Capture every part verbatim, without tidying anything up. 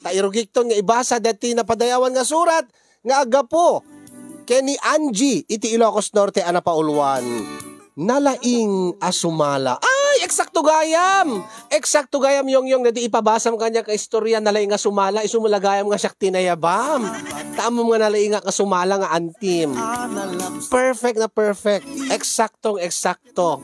Ta irugikton nga ibasa daytoy napadayawan nga surat nga aggapu ken ni Angie iti Ilocos Norte a napauluan. Nalaing a sumala. Ay, eksakto gayam! Eksakto gayam, Yongyong, daytoy ipabasam kaniak nga istorya, nalaing a sumala, isu met la gayam nga siak ti nayabam. Ta ammom nga nalaing a sumala nga antim. Perfect na perfect. Eksaktong eksakto.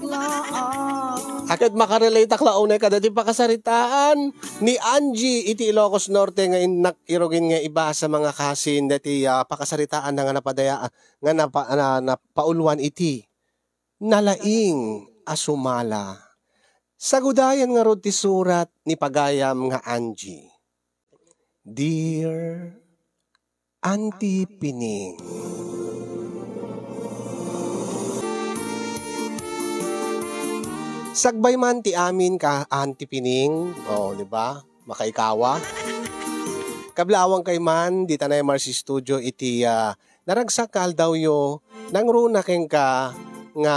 Ket makarelateak la unay kadagiti pakasaritaan ni Angie iti Ilocos Norte nga innak irugi nga ibasa, mga kasin, daytoy, ah, pakasaritaanna nga napadaya-, nga napa-, na-, napauluan iti nalaing a sumala. Sagudayan ngarud ti surat ni pagayam nga Angie. Dear Auntie Pining. Sagbay man ti amin ka, Auntie Pining, o, di ba? Makaikawa. Kablaawang kay man, dita na Mars Studio iti, ah, naragsak nga aldawyo, nangruna kenka nga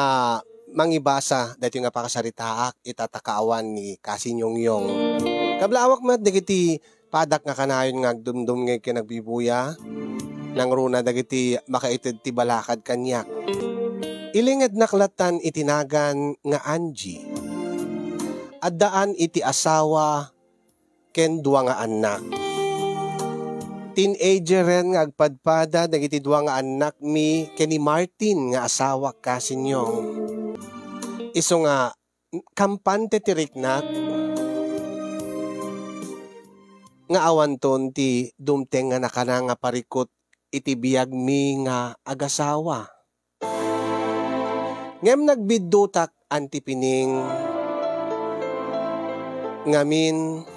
mangibasa daytoy nga pakasaritaak ita ta kaawan ni Kasin Yongyong. Kablaawak met dagiti padak nga kanayon nga agdumdumngeg ken agbibuya, nangruna dagiti makaited ti balakad kaniak. Ilingednak lattan iti nagan nga Angie. Addaan iti asawa ken dua nga annak. Teenageren nga agpadpada dagiti dua nga annakmi ken ni Martin nga asawak, Kasin Yong. Isu nga kampante ti riknak nga awanton ti dumteng nga nakana nga parikut iti biagmi nga agasawa. Ngem nagbiddutak, Auntie Pining, ngamin,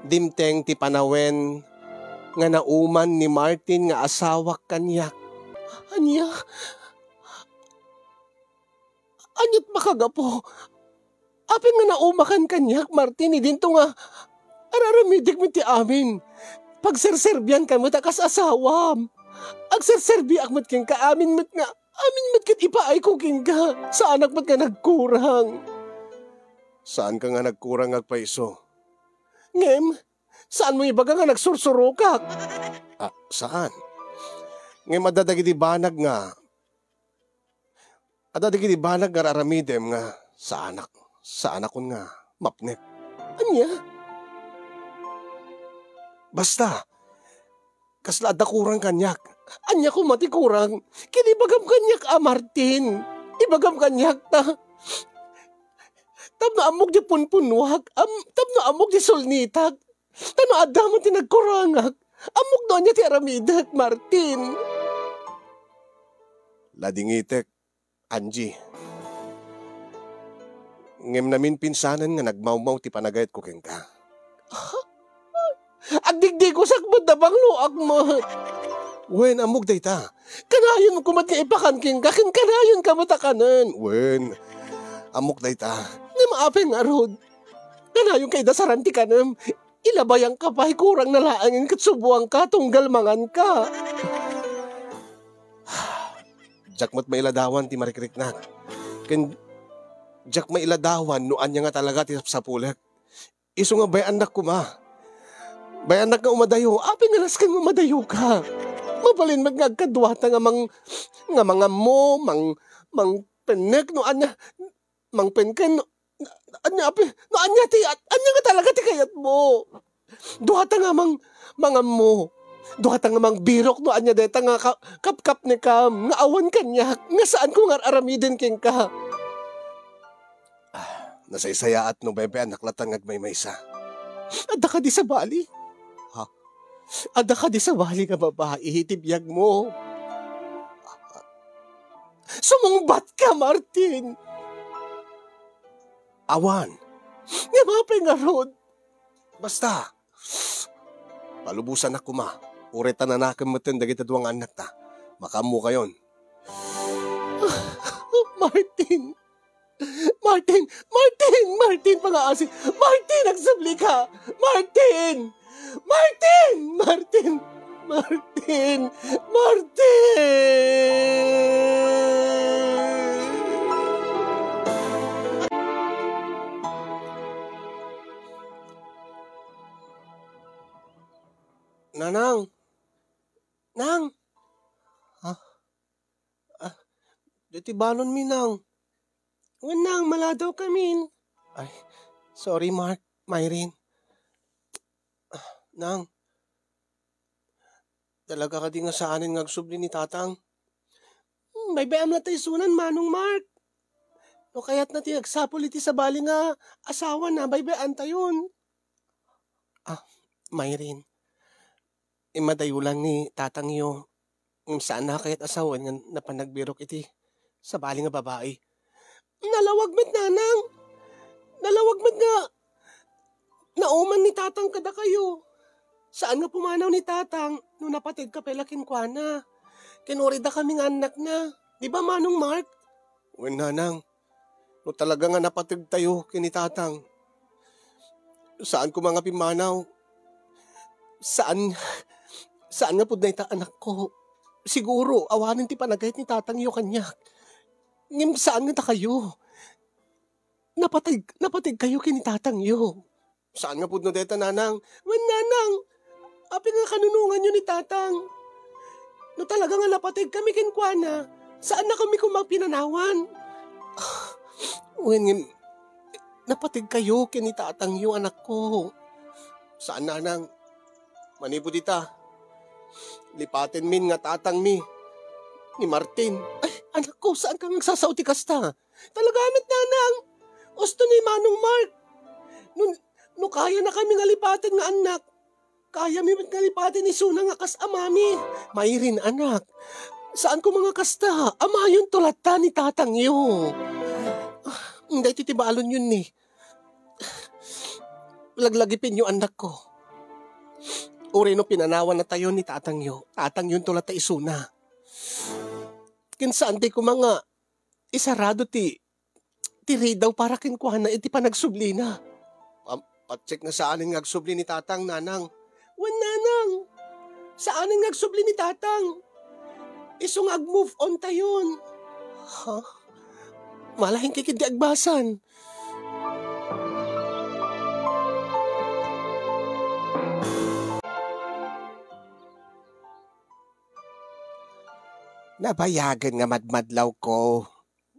dimteng ti panawen nga nauman ni Martin nga asawak kaniak. Ania? Aniat makagapu? Apay nga naumakan kaniak, Martin, idinto nga ar-aramidek met ti amin. Pagserserbiankan met a kas asawam. Agserserbiak met kenka amin met nga, amin met ket ipaayko kenka. Saanak met nga nagkurang. Saanka nga nagkurang nga agpayso. Ngem, saanmo ibaga nga nagsursurokak? Ah, saan? Ngem adda dagiti banag nga Adda dagiti banag nga ar-aramidem nga saanak, saanakon nga mapnek. Ania? Basta, kasla adda kurang kaniak. Ania koma ti kurang? Ket ibagam kaniak a, Martin. Ibagam kaniak ta, tapno ammok ti punpunnuak, am-, tapno ammok ti sulnitak. Ta no adda met ti nagkurangak, ammok no ania ti aramidek, Martin. Ladingitek, Angie. Ngem naminpinsanen nga nagmawmaw ti panagayatko kenka. Agdigdigosak met, nabangloak met. Wen, ammok dayta. Kanayon ko met nga ipakan kenka, ken kanayon ka met a kanen. Wen, ammok dayta. Ngem apay ngarud? Kanayon ka idasaran ti kanem. Ilabayan ka pay, kurang na laengen ket suboan ka, tunggal mangan ka. Diak met mailadawan ti marikriknak. Ken diak mailadawan no ania nga talaga ti sapsapulek. Isu nga bay-annak koma. Bay-annak nga umadayo. Apay nga nasken nga umadayo ka? Mabalin met nga agkaduata nga mang-, nga mangammo, mang-, mangpennek no ania. Mangpenken, no, ania, ape, no ania ti, ania nga talaga ti kayatmo? Duata nga mang-, mangammo. Duata nga mangbirok no ania dayta nga ka-, kapkapnekam, nga awan kaniak, nga saanko nga ar-aramiden kenka. Ah, nasaysayaat no bay-bayannak lattan nga agmaymaysa. Adda kadi sabali? Ha? Adda kadi sabali nga babai iti biagmo? Sumungbat ka, Martin! Awan. Ngem apay ngarud? Basta, palubosanak koma. Uray ta nanakem metten dagiti dua nga annakta. Makaammokayon. Martin! Martin! Martin! Martin! Pangaasi! Martin! Agsubli ka! Martin! Martin! Martin! Martin! Martin! Nanang! Nang! Ah, ah, deti balonmi, Nang. Wen, Nang, maladaw kamin. Ay, sorry, Mark, Myrin. Ah, Nang, talaga kadi nga saanen nga agsubli ni Tatang? Hmm, baybay-am latta isunan, Manong Mark. No kayatna ti agsapul iti sabali nga asawana, baybay-antayon. Ah, Myrin, immadayolan ni tatangyo, ngem saanna a kayat a sawen nga napan nagbirok iti sabali nga babai. Nalawag met, Nanang. Nalawag met nga nauman ni Tatang kadakayo. Saan nga pumanaw ni Tatang no napateg ka pay la kenkuana. Ken uray dakami nga annakna. Di ba, Manong Mark? Wen, Nanang. No talaga nga napategtayo ken ni Tatang, saan koma nga pimmanaw. Saan, saan nga pudno ita, anakko. Siguro, awanen ti panagayat ni tatangyo kaniak. Ngem saan nga dakayo. Napateg, napategkayo ken ni tatangyo. Saan nga pudno dayta, Nanang? Wen, Nanang, apay nga kanunonganyo ni Tatang? No talaga nga napateg kami kenkuana, saan na kami koma pinanawan? Wen, ngem, napateg kayo ken ni tatangyo, anakko. Saan, Nanang. Manipud ita, lipatenmin nga tatangmi ni Martin. Ay, anakko, saan ka nga agsasao ti kasta? Talaga met, Nanang. Usto ni Manong Mark. No, no kayana kami nga lipaten nga annak, kayami met nga lipaten isuna nga kas amami. Myrin, anak. Saan koma nga kasta? Amayonto latta ni tatangyo. Daytoy ti balonyo ni. Laglagipenyo, annakko. Uray no pinanawan natayo ni tatangyo, tatangyonto latta isuna. Ken saan ti koma nga isarado ti, ti ridaw para kenkuana iti panagsublina. Am-, patiek nga saanen nga agsubli ni Tatang, Nanang. Wen, Nanang, saanen nga agsubli ni Tatang. Isu nga ag-move on tayon. Ha? Malaing kikid ti agbasan. Nabayagen nga madmadlawko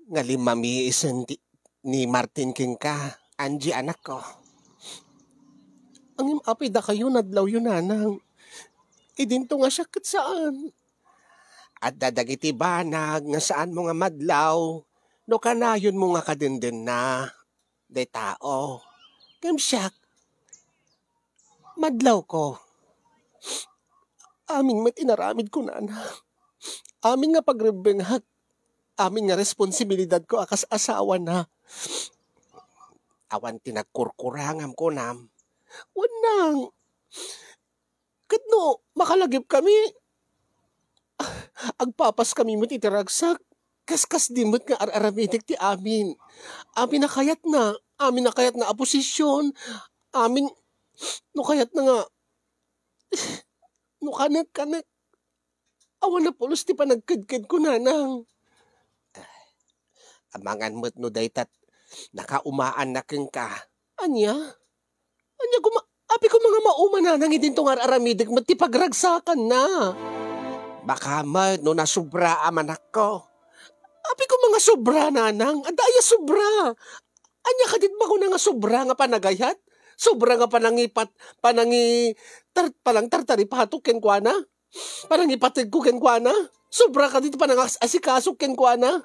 nga limmamiisen ti, ni Martin kenka, Angie, anakko. Ngem apay dakayo nadlawyo, Nanang? Idinto nga siak ket saan. Adda dagiti banag nga saanmo nga madlaw no kanayonmo nga kadendenna day tao. Ngem siak, madlawko. Amin met inaramidko, Nana. Amin nga pagrebbengak, amin nga responsibilidadko a kas asawana. Awan ti nagkurkurangam, kunam. Wen, Nang, ket no makalagipkami, agpapaskami met iti ragsak. Kaskasdi met nga ar-aramidek ti amin. Amin a kayatna, amin a kayatna a posisyon, amin, no kayatna nga, no kanek, kanek, awan a pulos ti panagkedkedko, Nanang. Amangan met no daytat nakaumaanna kenka. Ania? Ania koma, apay koma nga mauma, Nanang, idinto nga ar-aramidek met ti pagragsakanna? Baka met no nasobraam, anakko. Apay koma nga sobra, Nanang? Adda aya sobra? Ania kadi ti makuna nga sobra nga panagayat? Sobra nga panangipat, panangi-, tar-, panangtartaripatok kenkuana? Panangipategko kenkuana? Sobra kadi ti panangas-asikasok kenkuana?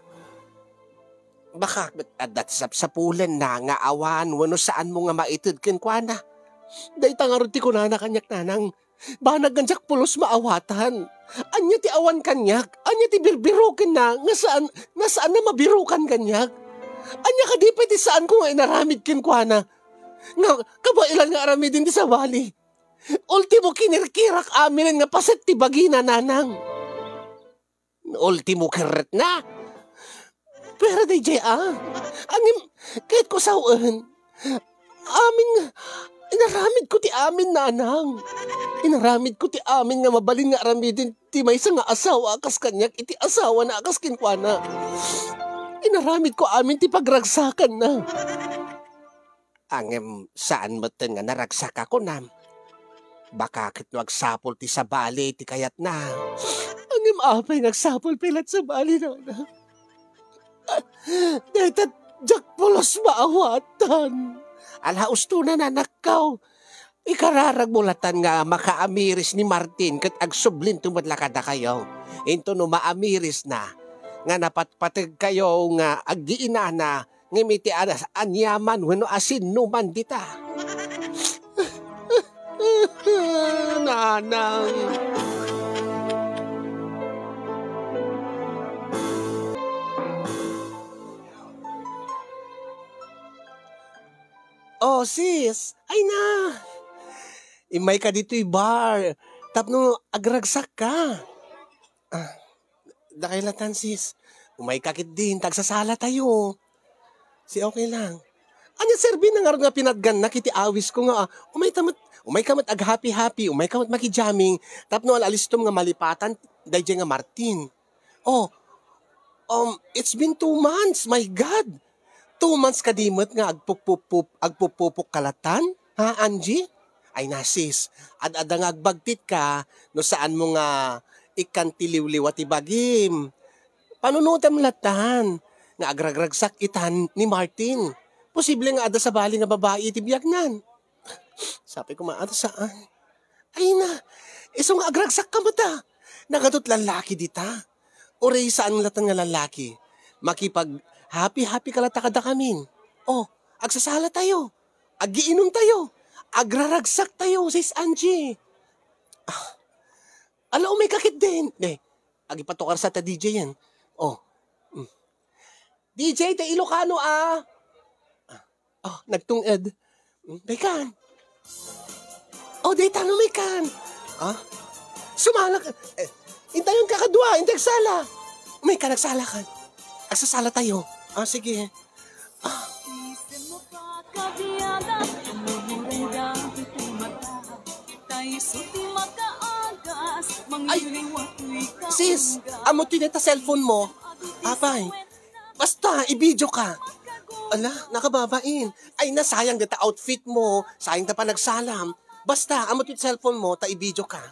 Baka met adda ti sapsapulenna nga awan wenno saanmo nga maited kenkuana. Dayta ngarud ti kunana kaniak, Nanang. Banag nga diak pulos maawatan. Ania ti awan kaniak? Ania ti birbirokenna nga saan, nga saanna mabirokan kaniak? Ania kadi pay ti saanko nga inaramid kenkuana? Nga kabaelan nga aramiden ti sabali. Ultimo, kinirkirak aminen nga paset ti bagina, Nanang. Ultimo, kerretna. Pero daydiay, a. Ngem, kayatko sawen. Amin nga, inaramidko ti amin, Nanang. Inaramidko ti amin nga mabalin nga aramiden ti maysa nga asawa a kas kaniak iti asawana a kas kenkuana. Inaramidko amin ti pagragsakanna. Ngem saan metten nga naragsaka, kunam. Baka ket no agsapul ti sabali ti kayatna. Ngem apay nga agsapul pay la't sabali, nana? Dayta diak pulos maawatan. Ala, usto na, nanakkaw. Ikararagmo latan nga makaamiris ni Martin ket agsublinto met la kadakayo. Inton no maamirisna, nga napatpategkayo nga aggiinana, ngem iti anas-, aniaman wenno asinnoman dita. Nanang. Oh, sis. Ay na. Immayka ditoy bar. Tapno agragsakka. Ah, dakay latan, sis. Umayka ketdin, ta agsasalatayo. Si okay lang. Ania serbi na ngarud nga pinatgannak iti awisko nga, ah, umayta met, umayka met aghappy-happy, umayka met makijamming, tapno al-alistom nga malipatan daydiay nga Martin. Oh, um, it's been two months, my God! Two months kadi met nga agpupuppup-, agpupupok ka latan? Ha, Angie? Ay na, sis, ad-adda nga agbagtitka no saanmo nga ikkan ti liwliwa ti bagim. Panunotem latan nga agragragsak itan ni Martin. Posible nga adda sabali nga babai iti biagnan. Sabi ko, "Maan, saan?" Ay na, isu nga agragsakka met a. Nagadut lallaki dita. Uray saan latan nga lallaki. Makipag-happy-happy ka lata kadakamin. Oh, agsasalatayo. Aggiinumtayo. Agraragsaktayo, Sis Angie. Ah, ala, umayka ketdin. Ne, agipatukar sa ta D J yan. Oh. Mm. D J, ta Ilocano, ah. Ah, oh, nagtung-ed. Mm, daykan. Oh, dayta no, maykan. Ah? Sumala ka. Eh, intayon ka kadua, intay agsala. Maykan, agsala ka. Agsasalatayo. Ah, sige. Ah. Ay, sis, ammo ti deta cellphone mo. Apay, basta, i-video ka. Ala, nakababain. Ay, nasayang deta outfit mo. Sayang ta panagsalam. Basta, ammo ti cellphone mo, ta i-video ka.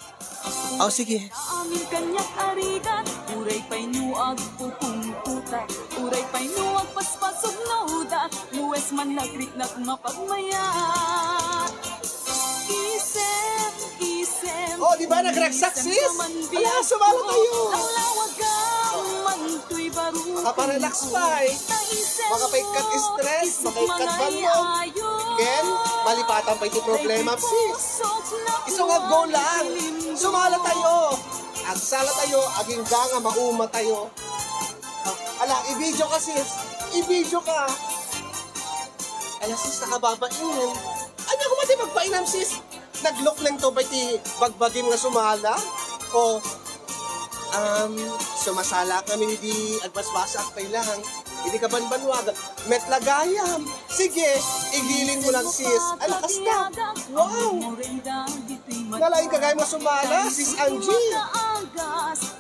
O, sige. Amin kaniak a rigat, uray pay no agpupungtotak, uray pay no agpaspasugnodak, lues man nagriknak mapagmayat. Isem, isem. O, di ba, nagragsak, sis? Ala, sumala tayo. Lawlawagam man toy baro. Makaparelax pay. Makapaikkat stress, makaikkat bannog. Ken, malipatan pay ti problema, sis. Isu nga goal lang. Sumala tayo. Agsala tayo, agingga nga mauma tayo. Ah, ala, i-video ka, sis. I-video ka. Ala, sis, nakababain. Ania koma ti pagpainam, sis? Naglukneng to pay ti bagbagim nga sumala? O, um, sumasala kami idi agbasbasak pay lang. Idi kabanbanwag, met la gayam. Sige, igiling mo lang, sis. Ala, kasta. Wow! Nalaing ka gayam nga sumala, sis Angie.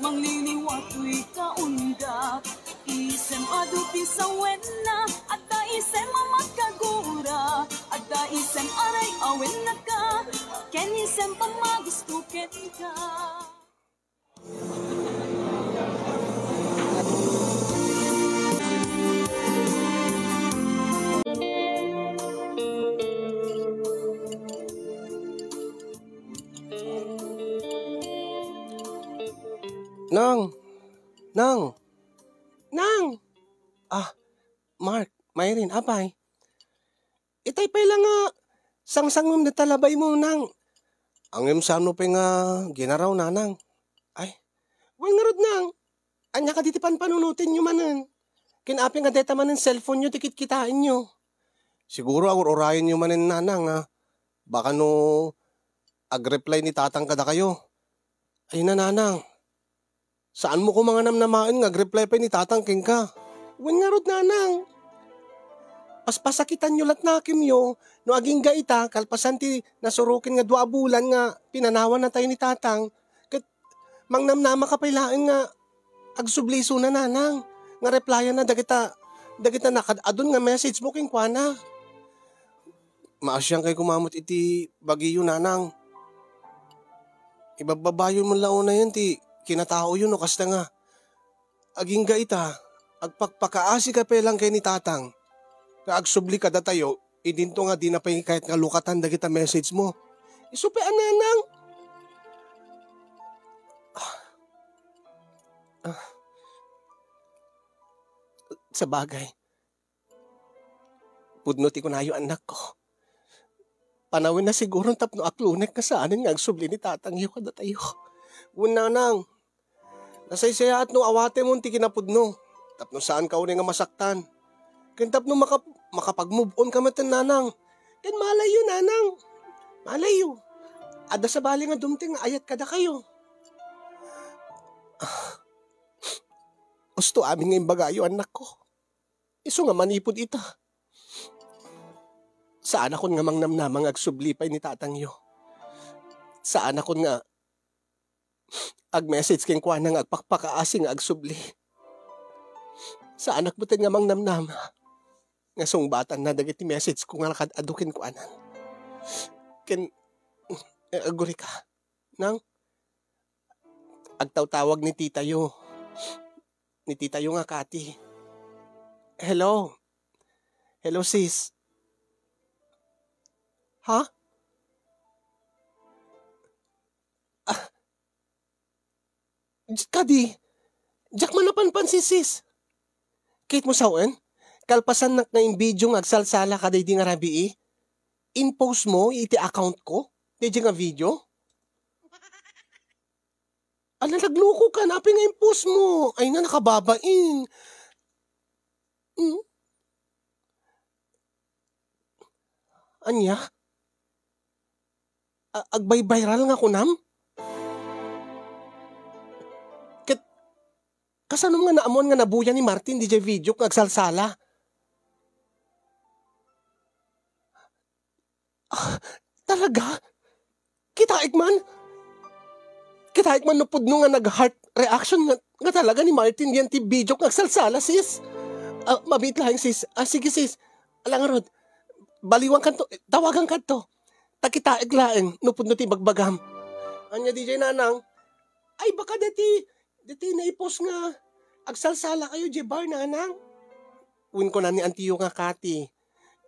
Mangliliwa toy kaundat. Isem adu ti sawenna, adda isem a makagura, adda isem aray awen naka, ken isem pammagusto kenka. Nang! Nang! Nang! Ah, Mark, Myrin, apay? Itay pay la nga sangsangom deta labaymo, Nang. Ngem saan pay nga ginaraw, Nanang? Ay, wen ngarud, Nang. Ania kadi ti panpanunotenyo manen? Ken apay nga deta manen cellphone-yo ti kitkitaenyo? Siguro agur-urayenyo manen, Nanang, a baka no agreply ni Tatang kadakayo. Ay na, Nanang. Saanmo koma nga namnamaen nga agreply pay ni Tatang kenka? Wen ngarud, Nanang. Paspasakitanyo lat nakemyo no agingga ita kalpasan ti nasuroken nga dua a bulan nga pinanawannatayo ni Tatang, ket mangnamnamaka pay laeng nga agsubli isuna, Nanang, nga replyanna dagita, dagita nakad-adun nga message mo kenkuana. Maasiankay koma met iti bagiyo, Nanang. Ibabbabayo man la unayen ti kinataoyo no kasta nga. Agingga ita, agpakpakaasika pay lang ken ni Tatang. Nga agsubli kadatayo, idinto nga dina pay kayat nga lukatan dagita message mo. Isu pay a, Nanang. Ah. Ah. Sabagay. Pudno ti kunayo, annakko. Panawenna siguro tapno aklonek nga saanen nga agsubli ni Tatangyo kadatayo. Wen, Nanang, nasaysayaat no awatemon ti kinapudno, tapno saanka unay nga masaktan. Ken tapno makap-, makapag-move on ka met, Nanang. Ken malayyo, Nanang. Malayyo. Adda sabali nga dumteng nga ayat kadakayo. Ah. Usto amin nga imbagayo, annakko. Isu nga manipud ita, saanakon nga mangnamnama nga agsubli pay ni Tatangyo. Saanakon nga ag-message kenkuana nga agpakpakaasi nga agsubli. Saanak met nga mangnamnama nga sungbatanna dagiti message ko nga nakaad-adu kenkuana. Ken, eh, agurika, Nang, agtawtawag ni titayo. Ni titayo nga Kati. Hello. Hello, sis. Ha? Ah, kadi, diak man napanpansin, sis. Kayatmo sawen, kalpasannak nga in-video nga agsalsala kadaydi nga rabii, in-post mo iti account ko, daydi nga video? Ala, nagluko ka, napay nga in-post mo? Ay na, nakababain. Hmm? Ania? A-, agbay-viral nga kunam? Ket, kasanom nga naammuan nga nabuya ni Martin diay video nga agsalsala? Ah, talaga? Kitaek man? Kitaek man no pudno nga nag-heart reaction nga, nga talaga ni Martin diay ti video nga agsalsala, sis? Ah, mabiit laeng, sis. Ah, sige, sis. Ala ngarud, baliwankanto, tawagankanto. Ta kitaek laeng no pudno ti ibagbagam. Ania diay, Nanang? Ay, baka dati, dati naipost nga agsalsalakayo diay bar, Nanang? Wen kuna ni antiyo nga Kati.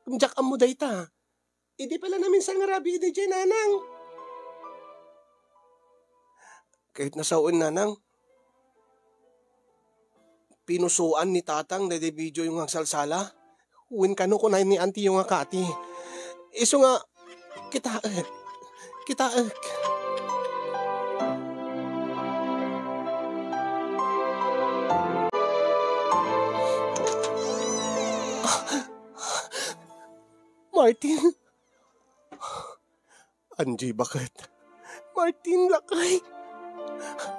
Diak ammo dayta. Idi pay la naminsan nga rabii daydiay, Nanang. Kayatna sawen, Nanang, pinusuan ni Tatang daydiay videoyo nga agsalsala. Wen kano kuna ni antiyo nga Kati. Isu nga, kitaek. Kitaek. Martin. Angie, baket? Martin, lakay.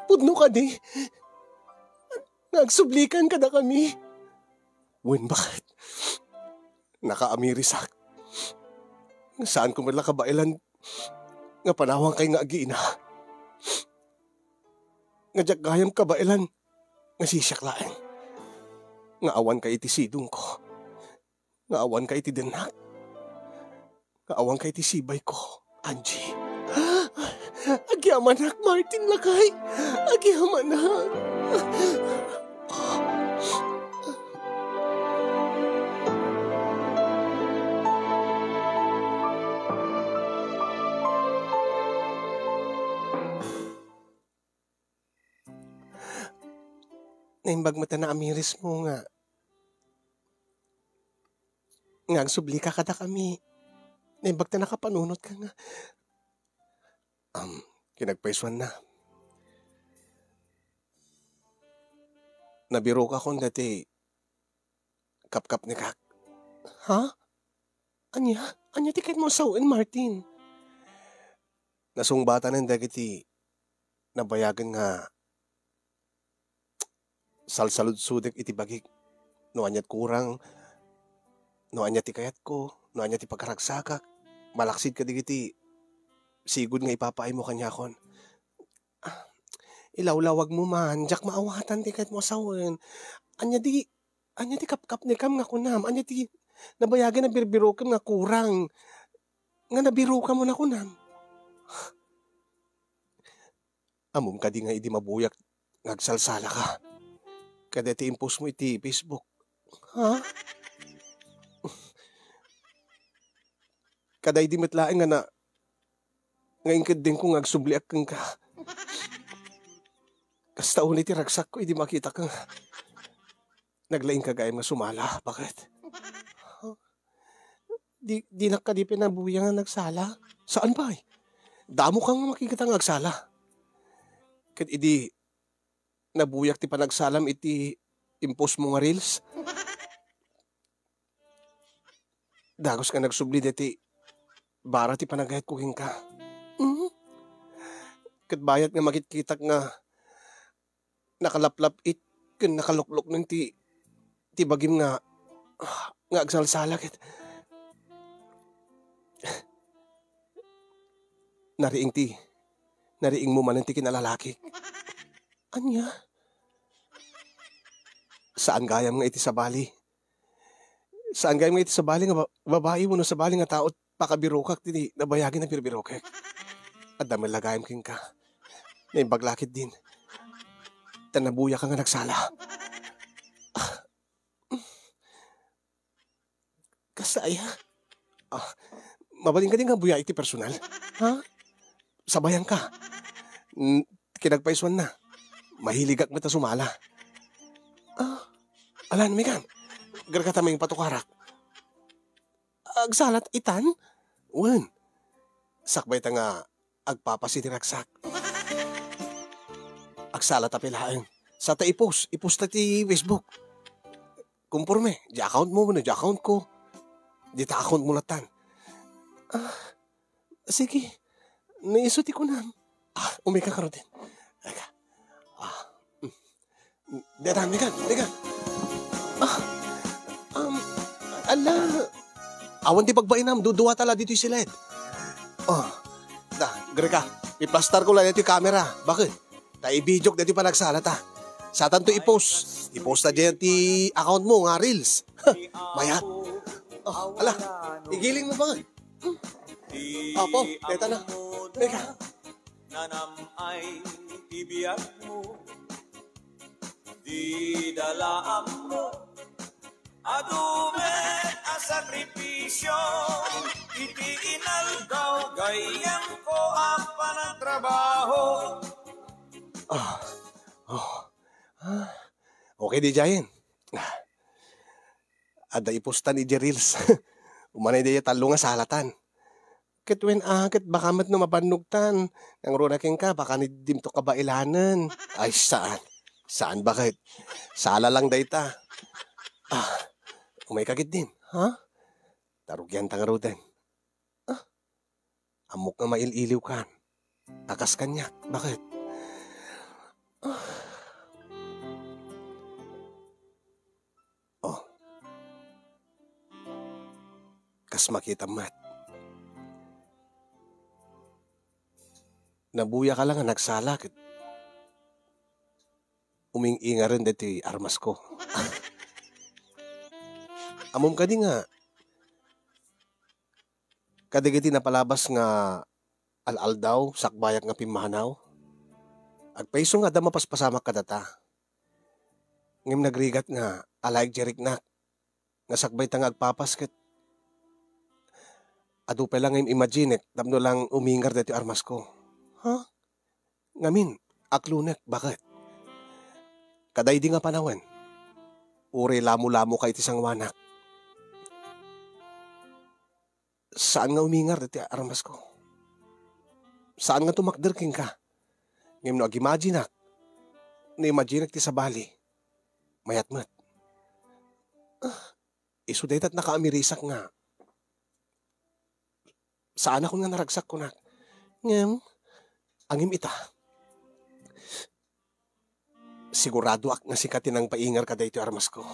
Pudno kadi nga agsublikan kadakami? Wen, baket? Nakaamirisak. Saanko met la kabaelan nga panawankay nga agina. Nga diak gayam kabaelan nga sisiak laeng. Nga awankay iti sidongko. Nga awankay iti dennak. Nga awankay iti sibayko, Angie. Agyamanak, Martin, lakay. Agyamanak. Naimbag met a naamirismo nga, nga agsublika kadakami. Naimbag ta nakapanunotka nga, um, kinagpaysuanna. Nabirokakon daytoy kapkapnekak. Ha? Ania? Ania ti kayatmo a sawen, Martin? Nasungbatanen dagiti nabayagen nga salsaludsodek iti bagik. No ania ti kurang, no ania ti kayatko, no ania ti pagkaragsakak, malaksid kadagiti sigud nga ipapaaymo kaniakon. Ah, ilawlawagmo man, diak maawatan ti kayatmo a sawen. Ania di, ania ti kapkapnekam nga kunam? Ania ti nabayagen a birbirokem nga kurang? Nga nabirokam a kunam? Ammom kadi nga idi mabuyak nga agsalsalaka kadaytoy impost mo iti Facebook? Ha? Kadaydi met laeng nga na, nga inkeddengko nga agsubliak kenka. Kasta unay ti ragsakko idi makitak nga naglaingka gayam nga sumala. Baket? Di, dinak kadi pinabuya nga nagsala? Saan pay? Damo ka nga makikita nga agsala. Ket idi nabuyak ti panagsalam iti impost mo nga reels, dagus nga nagsubli daytoy bara ti panagayatko kenka. Mhm. Ket bayat nga makitkitak nga nakalaplap-it ken nakaluklukneng ti, ti bagim nga, nga agsalsala ket nariing ti, nariingmo manen ti kinalalakik. Ania? Saan gayam nga iti sabali. Saan gayam nga iti sabali nga ba-, babai wenno sabali nga tao pakabirokak ti nabayag nga birbirokek. Adda met la gayam kenka. Naimbag la ketdin ta nabuyaka nga nagsala. Kasta aya? Ah, mabalin kadi nga buyaik ti personal? Ha? Sabayanka. Mm, kinagpaisuanna. Mahiligak met a sumala. Ah, alan, Megan. Gargata mangipatukarak. Agsalat itan? Wen. Sakbay ta nga agpapas iti ragsak. Agsalat a pilaeng. Sa ta i-post, i-post ta ti Facebook. Kumporme, di account mo, no, di account ko. Di ta account mo latan. Ah, sige. No isu ti kunam. Ah, umika ka ruten. Eka. Ah, mm. Deta, Megan, Megan. Ah, um, ala. Awan ti pagbainam, duduata la ditoy siled. Oh, da, Greka, iplastar ko la ditoy camera. Bakit? Ta i-videok daytoy panagsalata. Satanto i-post. I-post ta diay ti account mo nga reels. Mayat. Oh, ala, igiling mo ba nga? Apo, deta na. Teka. Nanam-ay ti biagmo, di dalaammo. Adu met a sakripisio iti inaldaw gayyemko a panagtrabaho. Ah, oh, ah, okay di jayen. Ah, adda i-postan idiay reels. Umanay dayta tallo nga salatan. Ket wen a, ket baka met no mabannogtan, nangruna kenka, baka ni dimto kabailanen. Ay, saan? Saan baket? Sala lang dayta. Ah, umay ka ketdin, ha? Tarugianta ngaruden. Ah, ammok nga mail-iliwkan. A kas kaniak, baket? Ah. Oh. Kas makitam met. Nabuyaka la nga nagsala ket uming-ingaren daytoy armasko. Ammom kadi nga kadagiti napalabas nga al-aldaw, sakbayak nga pimmanaw. Agpayso nga adda mapaspasamak kadata. Ngem nagrigat nga alaek diay riknak nga sakbay ta nga agpapas ket adu pay la nga im-imaginek tapno lang umingar daytoy armasko. Ha? Ngamin, aklonek, baket? Kadaydi nga panawen, uray lamo-lamoka iti sangoanak. Saan nga umingar daytoy armasko. Saan nga tumakder kenka. Ngem no agimaginak, no imaginak ti sabali, mayat met. Ah, isu dayta nakaamirisak nga saanakon nga naragsak, kunak. Ngem, angem ita. Siguradoak nga sika ti nangpaingar kadaytoy armasko.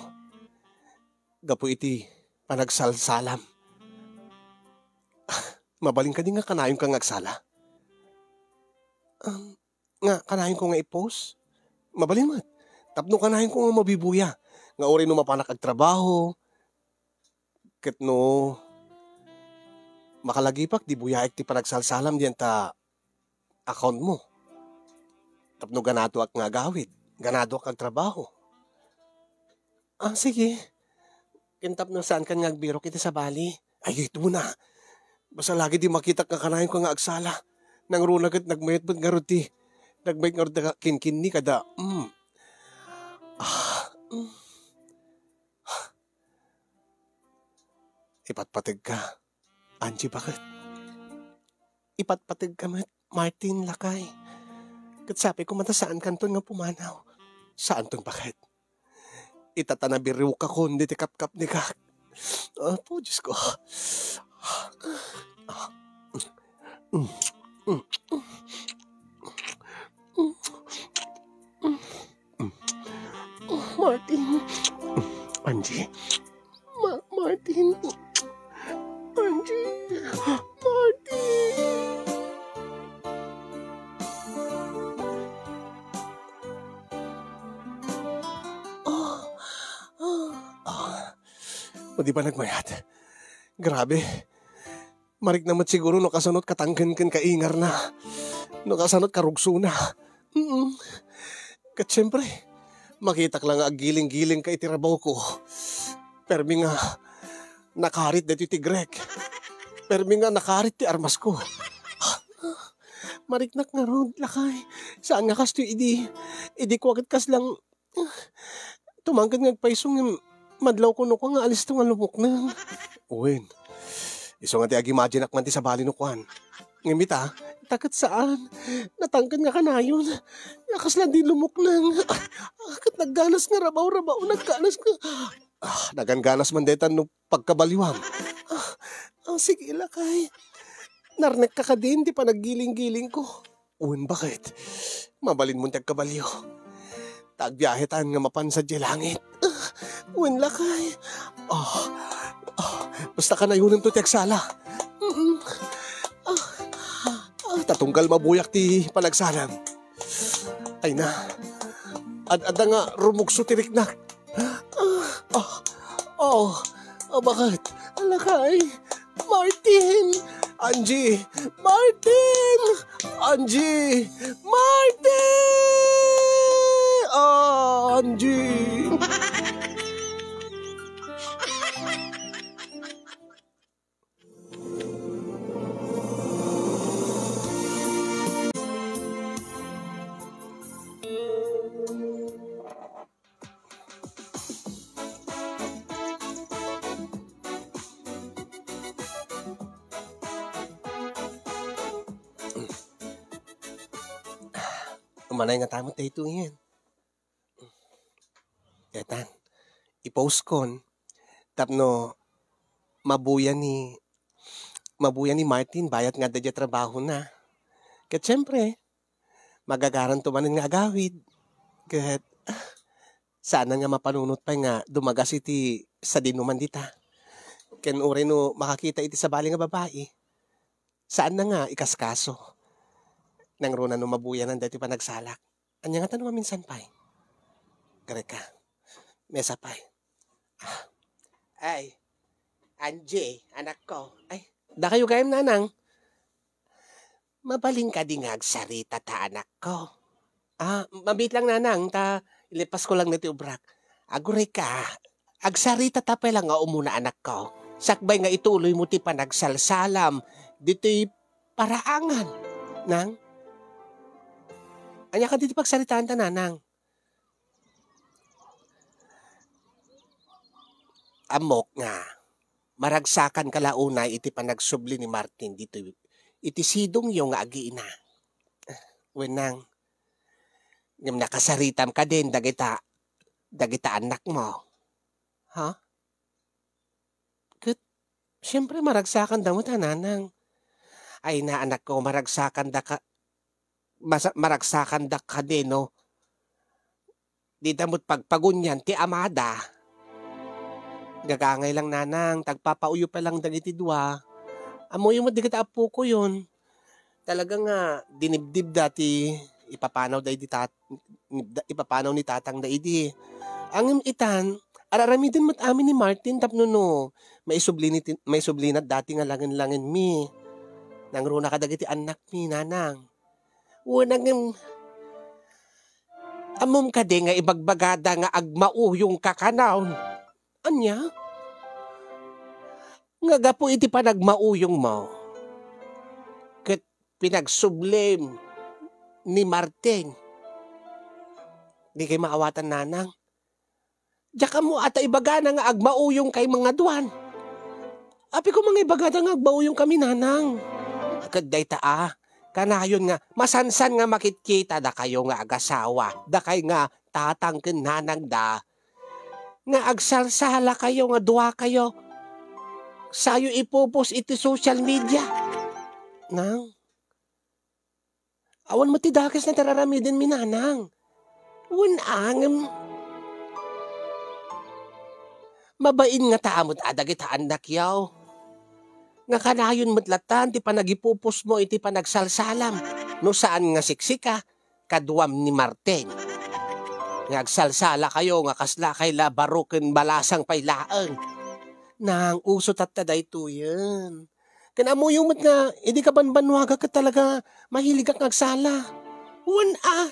Gapu iti panagsalsalam. Mabalin kadi nga kanayonka nga agsala? Um, nga kanayonko nga i-post? Mabalin met. Tapno kanayonko nga mabibuya. Nga uray no mapanak agtrabaho, ket no makalagipak, di buyaek ti panagsalsalam diyan ta account mo. Tapno ganadoak nga agawid, ganadoak nga agtrabaho. Ah, sige. Ken tapno saankan nga agbirok iti sabali. Ay, ito na. Basta lagi di makitak nga kanayonka nga agsala. Nangruna ket nagmayat met ngarud ti, nagmayat ngarud da kinkinni kada, mm. Ah, mm. Ipatpategka. Angie, baket? Ipatpategka met, Martin, lakay. Ket sapay koma ta saankanton nga pumanaw. Saanton, baket? Ita ta nabiriwkakon diti kapkapnekak. Apo, Diyos ko. Martin. Angie. Ma-, Martin. Angie. Martin. Ah, ah, ah. O di ba nagmayat? Grabe. Marikna met siguro no kasano't katangken ken kaingarna. No kasano't karugsona. Mm. Ket siempre, makitak la nga aggiling-gilingka iti rabawko. Permi nga nakarit daytoy ti grek. Permi nga nakarit ti armasko. Mariknak ngarud, lakay. Saan nga kastoy idi. Idi kua ket kaslang Tumangked nga agpayso ngem madlaw kuno ko nga alisto nga lumukneng. Wen, isu nga ti ag-imaginak man ti sabali no kuan. Ngem ita, ita ket saan. Natangked nga kanayon. Nga kasla di lumukneng. Ah, ket nagganas nga rabaw-rabaw, nagganas nga, ah, nagangganas man dayta no pagkabaliwam. Ah, ah, sige, lakay. Narnekka kadin ti panaggiling-gilingko. Wen, baket? Mabalinmon ti agkabalio. Ta agbiahetan nga mapan sadiay langit. Wen, lakay. Ah, ah, basta kanayonenton ti agsala. Mm. Ah, ah, ta tunggal mabuyak ti panagsalam. Ay na. Ad-adda nga rumugso ti riknak. Ah, ah, oh, ah, baket? Alakay. Martin! Angie! Martin! Angie! Martin! Angie! Umanay nga tamot daytoyen. Etan, i-post kon tapno mabuya ni, mabuya ni Martin bayat nga adda diay trabahona. Ket siempre, magagaranto manen nga agawid. Ket, ah, saanen nga mapanunot pay nga dumagas iti sadinoman dita. Ken uray no makakita iti sabali nga babai, saanna nga ikaskaso. Nangruna no mabuyanan daytoy panagsalak. Ania ngata no maminsan pay? Greka. Mesa pay. Ah. Ay, Angie, anakko. Ay, dakayo gayam, nanang. Mabalin kadi nga agsarita ta, anakko? Ah, mabiit lang, nanang, ta ilipasko lang daytoy obrak. Agurayka, agsarita ta pay lang nga umuna, anakko. Sakbay nga ituloymo ti panagsalsalam ditoy paraangan, nang? Ania kadi ti pagsaritaanta, nanang? Ammok nga maragsakanka la unay iti panagsubli ni Martin ditoy iti sidongyo nga agiina. Wen, nang, ngem nakasaritam kadin dagita, dagita annakmo? Ha? Ket, siempre, maragsakanda met, a, nanang. Ay na, anakko, maragsakanda ka, masa-, maragsakanda kadin no dida met pagpagunian ti amada. Gagangay lang, nanang, ta agpapauyo pay lang dagiti dua. Ammoyo met dagiti appokoyon. Talaga nga dinibdibda ti ipapanawda idi tat-, ipapanaw ni tatangda idi. Ngem itan, ar-aramiden met amin ni Martin tapno no maisubli ni ti-, maisublinat dati nga langen-langenmi. Nangruna kadagiti annakmi, nanang. Wen, ngem, Ammom kadi nga ibagbagada nga agmauyongka kanon? Ania? Nga gapu iti panagmauyongmo, ket pinagsublim ni Martin. Di kay maawatan, nanang. Diak ammo a ta ibagana nga agmauyongkay mangaduan. Apay koma nga ibagada nga agmauyongkami, nanang? Ket dayta a, kanayon nga masansan nga makitkita dakayo nga agasawa, dakay nga tatang ken nanangda, nga agsalsalakayo nga duakayo, sayo ipupos iti social media. Nang, awan met ti dakes nga aramiden mi, nanang. Wen a, ngem mabain nga ta met a dagita annakyo. Nga kanayon met latta ti panagipupos mo iti panagsalsalam, no saan nga siksika, kaduam ni Martin. Nga agsalsalakayo nga kasla kay la baro ken balasang pay laeng. Nang, uso tatta daytoyen. Ken ammoyo met nga idi kabanbannuagak ket talaga mahiligak nga agsala. Wen a,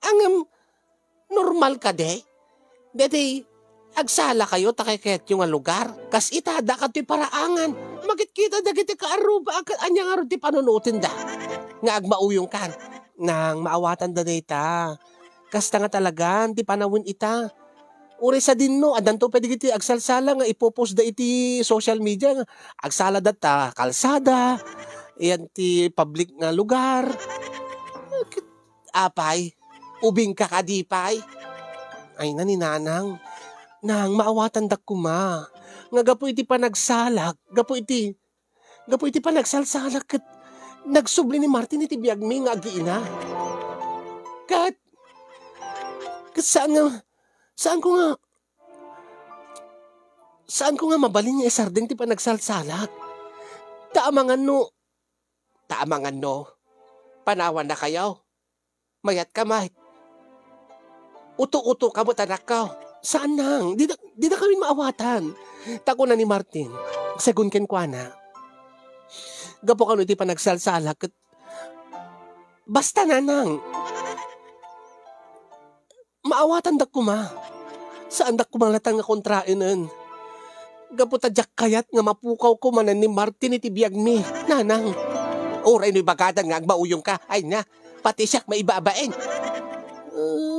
ngem normal kadi? Daytoy agsalakayo ta kayatyo nga lugar. Kas ita, adda kadtoy paraangan. Makitkita dagiti kaarrubaak ket ania ngarud ti panunotenda nga agmauyongkan? Nang, maawatanda dayta. Kasta nga talagan ti panawen ita. Uray sadinno, addanto pay dagiti agsalsala nga ipupos da iti social media nga agsalada ta kalsada, iyan ti public nga lugar. Apay, ubingka kadi pay? Ay na ni nanang. Nang, maawatandak koma. Nga gapu iti panagsalak, gapu iti, gapu iti panagsalsalak ket nagsubli ni Martin iti biagmi nga agiina. Ket, ket saan nga, saan ko nga, saan ko nga mabalin nga isardeng ti panagsalsalak? Ta amangan no, ta amangan no, panawannakayo. Mayat ka, Mike. Uto-uto ka met, anakko. Saan nang? Di na, di na kami maawatan. Ta kuna ni Martin, segun kenkuana, gapu kano iti panagsalsalak ket basta, nanang. Maawatandak koma. Saandak koma latta nga kontraenen. Gapu ta diak kayat nga mapukaw koma ni Martin iti biagmi, nanang. Uray no ibagada nga agmauyongka, ay na, pati siak maibabain. Ah.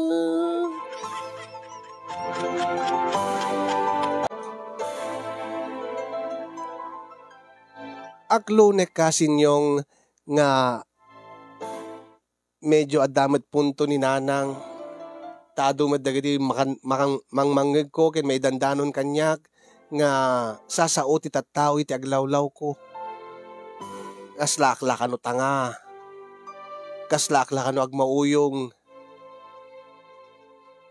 Aklonek ka, Sinyong, nga medyo adda met punto ni nanang. Ta adu met dagiti makan-, makan-, mangmangngegko ken maidandanon kaniak nga sasao ti tattao iti aglawlawko. Kaslaak la kano tanga. Kaslaak la kano agmauyong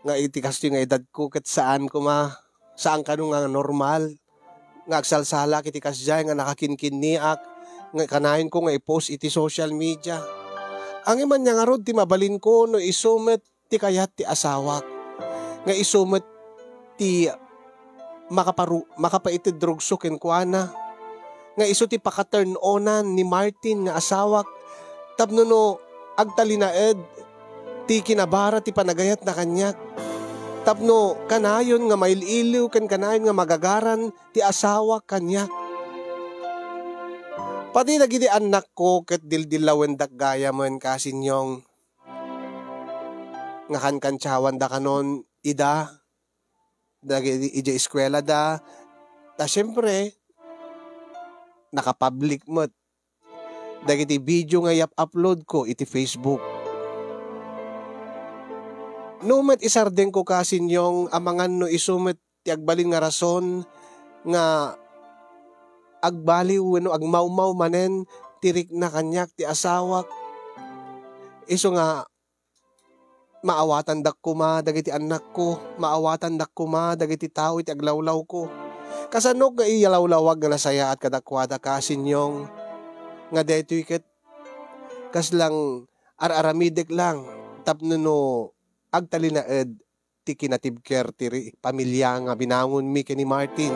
nga iti kastoy nga edadko ket saan koma, saan kano nga normal nga agsalsalak iti kasdiay nga nakakinkinniak nga kanayonko nga i-post iti social media. Ngem ania ngarud ti mabalinko no isu met ti kayat ti asawak, nga isu met ti makaparu-, makapaitedrugso kenkuana, nga isu ti paka-turn onan ni Martin nga asawak tapno no agtalinaed ti kinabara ti panagayatna kaniak, tapno kanayon nga mail-iliw ken kanayon nga magagaran ti asawak kaniak. Pati dagiti annakko ket dildillawendak gayamen, Kasinyong, nga kankantiawanda kanon ida dagiti idiay eskuelada. Ta siempre, nakapublic met dagiti video nga iyap-uploadko iti Facebook. No met isardengko, Kasinyong, amangan no isu met ti agbalin nga rason nga agbaliw wenno agmawmaw manen ti rikna kaniak ti asawak. Isu nga maawatandak koma dagiti annakko, maawatandak koma dagiti tao iti aglawlawko. Kasanok nga iyalawlawag nga nasayaat kadakuada, Kasinyong, nga daytoy ket kaslang ar-aramidek lang tapno no agtalinaed ti kinatibker ti ri-, pamilia nga binangonmi ken ni Martin.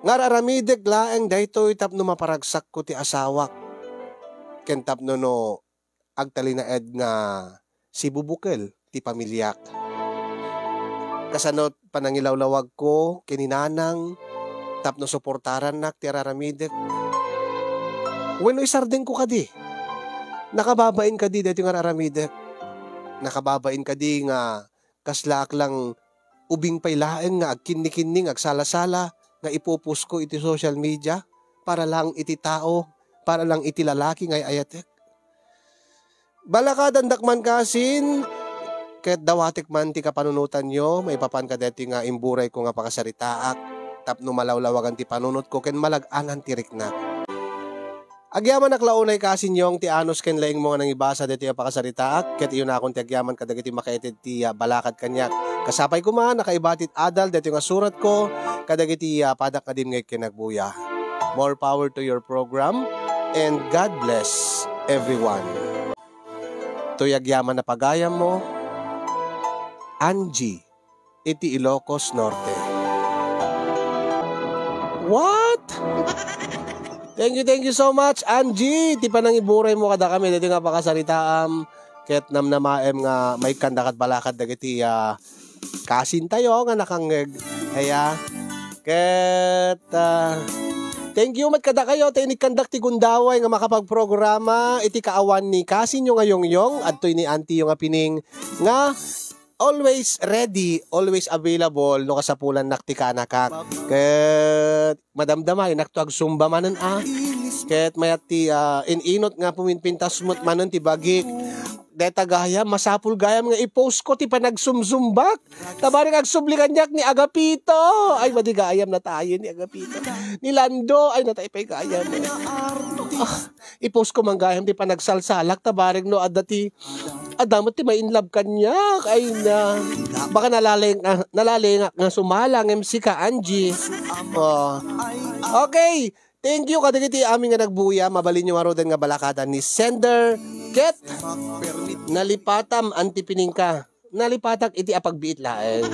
Nga ar-aramidek laeng daytoy tapno maparagsakko ti asawak ken tapno no agtalinaed nga sibubukel ti pamiliak. Kasano panangilawlawagko ken ni nanang tapno suportarannak ti ar-aramidek? Wenno isardengko kadi? Nakababain kadi daytoy nga ar-aramidek? Nakababain kadi nga kaslaak lang ubing pay laeng nga agkinnikinning, agsala-sala nga ipopost ko iti social media para lang iti tao, para lang iti lalaki nga ay-ayatek? Balakadandak man kasin, ket dawatek man ti kapanunotanyo maipapan kadaytoy nga imburayko nga pakasaritaak tapno malawlawagan ti panunotko ken malag-anan ti riknak. Agyamanak la unay kasin Yong ti anus ken laingmo nga nangibasa daytoy a pakasaritaak, ket iyunakon ti agyaman kadagiti makaited ti, ah, balakad kaniak. Kasapay koma, nakaibatit adal daytoy nga suratko kadagiti, ah, padak nga dimngeg ken agbuya. More power to your program, and God bless everyone. Toy agyaman a pagayammo, Angie, iti Ilocos Norte. What? Thank you, thank you so much, Angie. Ti panangiburaymo kadakami, daytoy nga pakasaritaam, ket namnamaem nga maikkandak ket balakad dagiti, ah, kasintayo nga nakangngeg. Aya. Ket, ah, thank you met kadakayo ta inikkandak ti gundaway nga makapagprograma iti kaawan ni kasinyo nga Yongyong, adtoy ni antiyo nga Pining nga always ready, always available no kasapulannak ti kaanakak. Ket madamdamaenakto agsumba manen a. Ket mayat ti, ah, in-inut nga puminpintas met manen ti bagik. Deta gayam, masapul gayam nga i-post ko ti panagsumsumbak. Tabarek agsubli kaniak ni Agapito. Ay, madi gayam, natayen ni Agapito. Ni Lando, ay, natay pay gayam. Ah, i-post ko man gayam ti panagsalsalak, tabarek no adda ti, adda met ti ma-inlove kaniak. Ay na, baka nalaleng-, ah, nalalengak nga sumala ngem sika, Angie. Oh. Okay. Thank you kadagiti amin nga nagbuya. Mabalinyo ngaruden nga balakadan ni Sender ket nalipatam, Auntie Piningka. Nalipatak iti apagbiit laeng.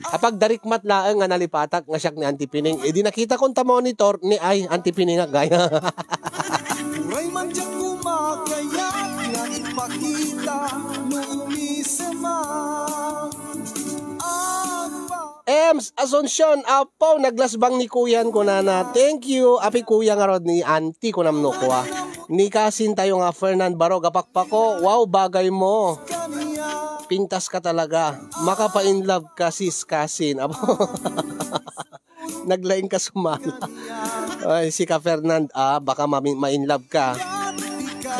Apagdarikmat laeng nga nalipatak nga siak ni Auntie Pining. Idi nakitakon ta monitor ni ay Auntie Pining nga gaya. Uray man diak kumakayat nga ipakita no umisema. Apa. Ems Asuncion, apo, naglasbang ni kuyan, kunana. Thank you. Api kuya ngarud ni auntie, kunam no kua. Ni kasin tayo nga Fernan Barog a pakpako. Wow, bagay mo. Pintas ka talaga. Makapa-in love ka, sis, kasin. Apo. Naglaing ka sumala. Ay, si ka Fernand, ah, baka mami-, ma-in love ka.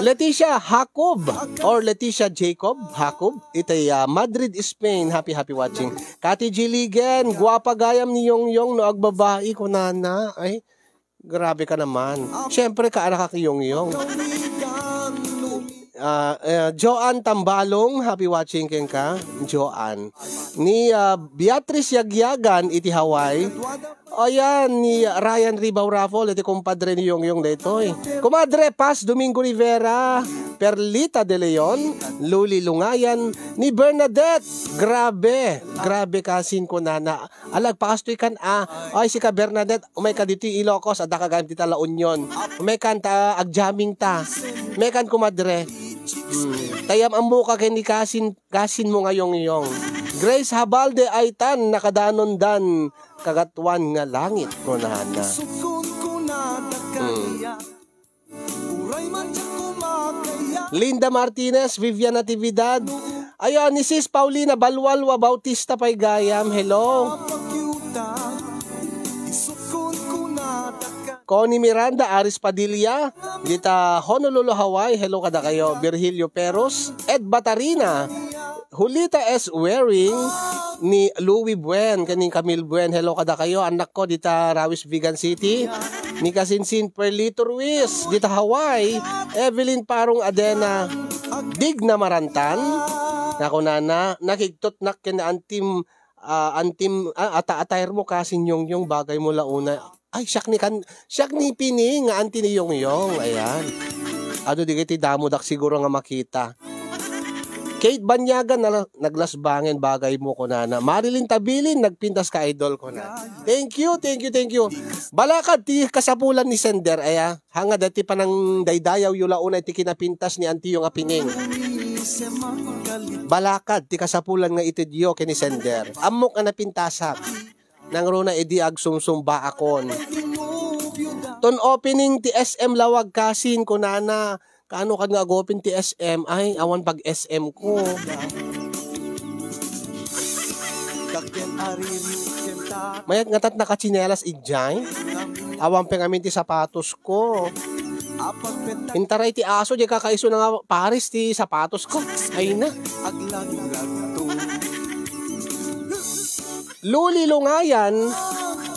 Leticia Jacob or Leticia Jacob, Jacob, itay, ah, Madrid, Spain. Happy, happy watching. Kati Jiligen, guwapa gayam ni Yongyong no agbabai, kunana. Ay, grabe ka naman. Siyempre, kaanak ka ki Yongyong. Ah, eh, Joanne Tambalong, happy watching kenka, Joanne. Ni, ah, Beatrice Yagyagan iti Hawaii. Ayan, ni Ryan Ribaw Raffle, iti kumpadre ni Yongyong daytoy. Kumadre Paz Domingo Rivera, Perlita De Leon, Luli Lungayan, ni Bernadette. Grabe, grabe kasin kunana. Ala, agpakastoy kan, ah. Ay, sika Bernadette, umay ka ditoy Ilocos, adda ka gayam dita La Union. Umay kan ta, agjamming ta. Umay kan, kumadre. Hmm. Tayam ammo ka ken ni kasin, kasin mo nga Yongyong. Grace Habalde, ay tan, nakadanondan, kagatuan nga langit, kunana. Hmm. Linda Martinez, Vivian Natividad. Ayan, ni Sis Paulina Balwalwa Bautista pay gayam. Hello. Connie Miranda, Aris Padilla, dita Honolulu, Hawaii. Hello kadakayo. Virgilio Peros, Ed Batarina, Julita S. Waring, ni Louie Buen, ken ni Camille Buen. Hello kadakayo, annak ko, dita Rawis, Vigan City. Ni kasinsin Perlito Ruiz, dita Hawaii. Evelyn Parong Adena, Digna Marantan. Nga kunana, nakigtutnak ken antim, ah, antim, ah, ata-atayr mo kasin Yongyong, bagay mo la una. Ay, siak ni kan-, siak ni Pini nga anti ni Yongyong. Ayan. Adu di kiti damodak siguro nga makita. Kate Banyagan, na, naglasbangen, bagay mo, kunana. Marilyn Tabilin, nagpintas ka, idol, kunana. Thank you, thank you, thank you. Balakad ti kasapulan ni Sender, aya. Hanga dati panang daydayaw yu la unay ti kinapintas ni Antiyo nga Pining. Balakad ti kasapulan nga itedyo ken ni sender. Ammok nga napintasak. Nangruna idi agsumsumbaakon. Ton opening ti S M Lawag Kasin, kunana, "Kaano kad nga ag-open ti S M? Ay, awan pag-S M ko." Mayat ngatat nakatsinelas idiay. Awan pay ngamin ti sapatos ko. Intaray ti aso, di kakaiso na nga pares ti sapatos ko. Ay na. Luli Lungayan,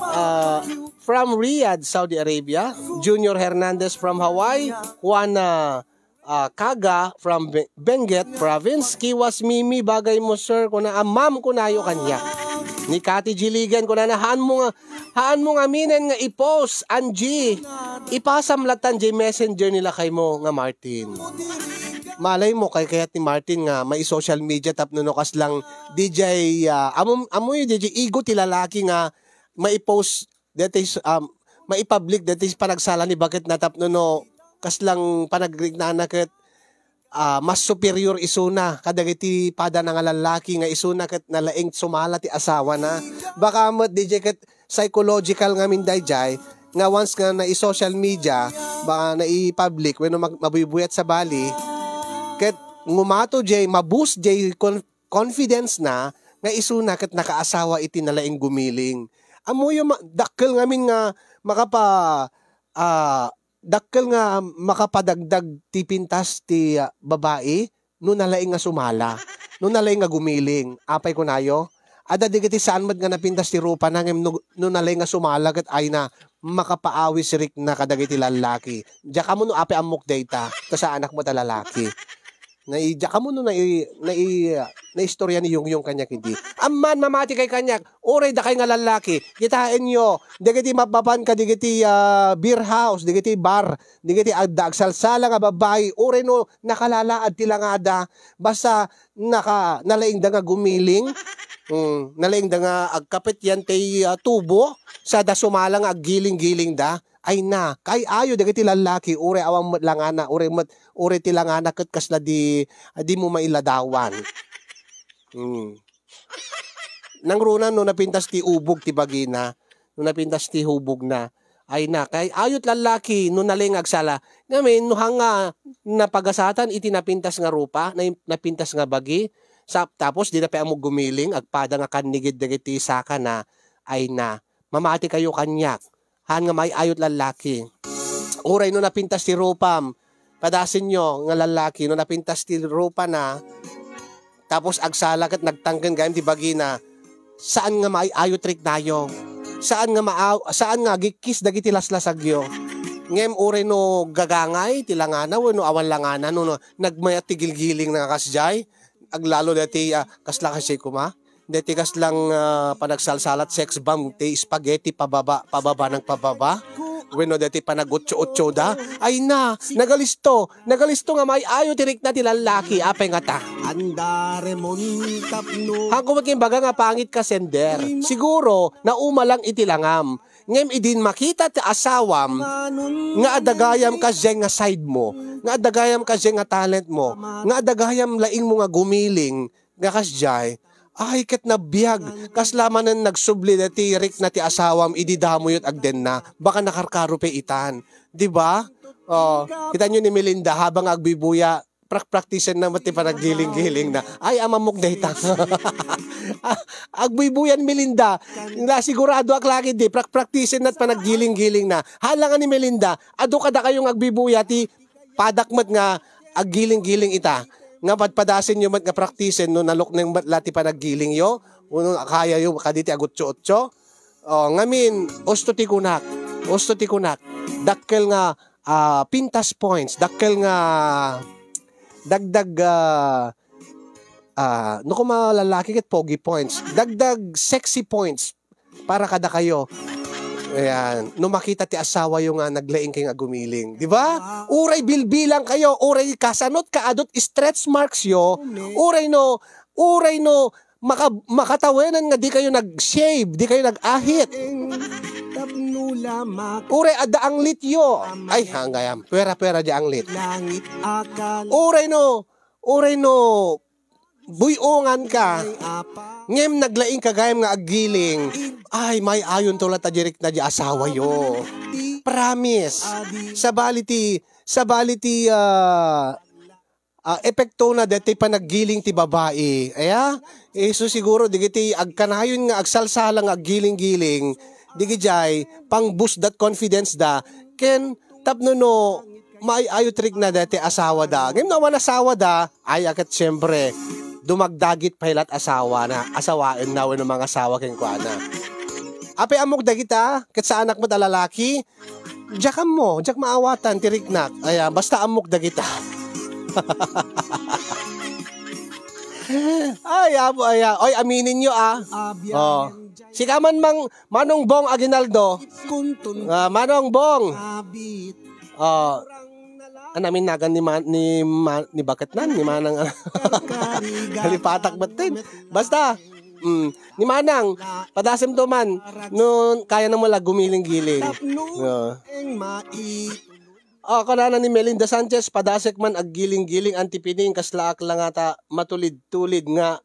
ah, from Riyadh, Saudi Arabia. Junior Hernandez from Hawaii. Juana, ah, Kaga from Be-, Benguet Province. Kiwas Mimi, bagay mo, sir. Kuna, ah, ma'am, kunayo kanya. Ni Kati Jiligan, kunana, "Haan mo nga, haan mo nga minen nga i-post, Angie. Ipasam latan jay messenger nila kay mo nga Martin." Malay mo, kay kayat ni Martin nga mai-social media tapno no kaslang D J, ah, amo, amo yung D J ego ti lalaki nga mai-post deti, um, maipublic deti panagsala ni baket na tapno no kaslang panagriknana ket, ah, mas superior isuna kadagiti padana nga lallaki nga isuna ket nalaing sumala ti asawana. Baka met D J ket psychological ngamin dayjay nga once nga nai-social media, baka nai-public wenno mag-, mabuybuyatsabali, ket ngumato jay, ma-boost jay kon-, confidence na nga isuna ket nakaasawa iti nalaing gumiling. Ammoyo ma-, dakkel ngamin nga makapa-, ah, dakkel nga makapadagdag ti pintas ti, ah, babai no nalaing nga sumala, no nalaing nga gumiling. Apay kunayo? Adda dagiti saan met nga napintas ti rupana ngem no, no nalaing nga sumala ket ay na, makapaawis rikna kadagiti lallaki. Diak ammo no apay ammok dayta, ta saanak met a lalaki. Nai-, diak ammo no nai-, nai-, naistorya ni Yongyong kaniak idi. Amman, mamati kay kaniak, uray dakay nga lallaki, kitaenyo, dagiti mapmapan kadigiti, ah, beer house, dagiti bar, dagiti adda agsalsala nga babbai, uray no nakalalaad ti langada, basta naka-, nalaingda nga gumiling, mm, nalaingda nga agkapet yan tay, ah, tubo, sada sumala nga aggiling-gilingda. Ay na, kay ayo dagiti lallaki, uray awan met langana, uray met, uray ti langana ket kasla di, di mo mailadawan. Hmm. Nangruna no napintas ti ubog ti bagina, no napintas ti hubogna. Ay na, kay ayo ti lallaki no nalaing agsala. Ngamin, no hanga napagasatan iti napintas nga rupa, na-, napintas nga bagi, sa-, tapos di na pay ammo gumiling, agpada nga kannigid dagiti sakana, ay na, mamati kayo kaniak. Haan nga maay-ayo ti lallaki. Uray no napintas ti rupam, padasenyo nga lallaki, no napintas ti rupana, tapos agsala ket nagtangken gayam ti bagina, saan nga maay-ayo ti riknayo. Saan nga maaw-, saan nga agikkis dagiti laslasagyo. Ngem uray no gagangay ti langana wenno awan langana, no, no nagmayat ti gilgiling nga kasdiay, aglalo daytoy, ah, kasla kasi kuma? Daytoy kaslang, ah, panagsalsalat, sex bomb, ti spaghetti pababa, pababa ng pababa? Wenno daytoy panagutso-utsoda? Ay na, nagalisto, nagalisto nga maay-ayo ti rikna ti lallaki, apay ngata? Andare mo tapno. Hanko met nga imbaga nga pangit ka sender. Siguro, nauma lang iti langam. Ngem idin makita ti asawam nga adda gayam kasdiay nga side mo, nga adda gayam kasdiay nga talent mo, nga adda gayam laing mo nga gumiling nga kasdiay, ay, ket nabiag, kasla manen nagsubli daytoy rikna ti asawam idi damoyo ti agdenna, baka nakarkaro pay itan. Di ba? Oh, kita nyo ni Melinda, habang agbibuya, prak-, praktisenna met ti panaggiling-gilingna. Ay, amamok dayta. Ah, agbuybuyan Melinda. Na siguradoak lagi di, prak-, praktisenna ti panaggiling-gilingna. Hala nga ni Melinda, adu kadakayo nga agbuybuya ti padak met nga aggiling-giling ita. Nga padpadasenyo met nga praktisen no nalukneng met la ti panaggilingyo, wenno kayayo kadi ti agutso-utso. Oh, ngamin, usto ti kunak. Usto ti kunak. Dakkel nga ah, pintas points, dakkel nga dagdag, ah, ah, no, koma lalaki ket pogi points, dagdag sexy points para kadakayo. Ayan, no makita ti asawayo nga naglaing kay nga gumiling, di ba? Uray bilbilang kayo, uray kasanot ka adut stretch marks yo, uray no, uray no, maka-, makatawenan nga di kayo nag-shave, di kayo nag-ahit. Uray adda anglityo. Ay, hanggayam. Pwera-pwera di anglit. Uray no, Uray no buy-ongan ka, ngem naglaing ka gayam nga aggiling, ay, maay-ayonto latta di rikna di asawayo. Promise. Sabali ti, sabali ti, ah, ah, epektona daytoy panaggiling ti babai. Aya? Isu siguro, digiti agkanayon nga agsalsala nga aggiling-giling, digijay, pang-boost dat confidence da, ken tapno no, maay-ayo ti rikna daytoy asawada. Ngem no awan asawada, ay, aket siempre, dumagdagit pay lat asawana, asawaenna wenno mangasawa kenkuana. Apay ammok dagita, ket saanak met a lalaki, diak ammo, diak maawatan ti riknak. Aya, basta ammok dagita. Ay, amo, aya. Oy, amininyo, ah. Oh. Sika man, Mang, Manong Bong Aguinaldo. Ah, Manong Bong. Ah, ano, amin nagan ni Ma-, ni Ma-, ni Baketnan, ni Manang, kalipatak batten. Basta, mm, ni Manang, padasem to man, no, kaya na mo la gumiling-giling. Ah. Ah, kunana ni Melinda Sanchez, padasek man aggiling-giling, Auntie Pining, kaslaak la ngata matulid-tulid nga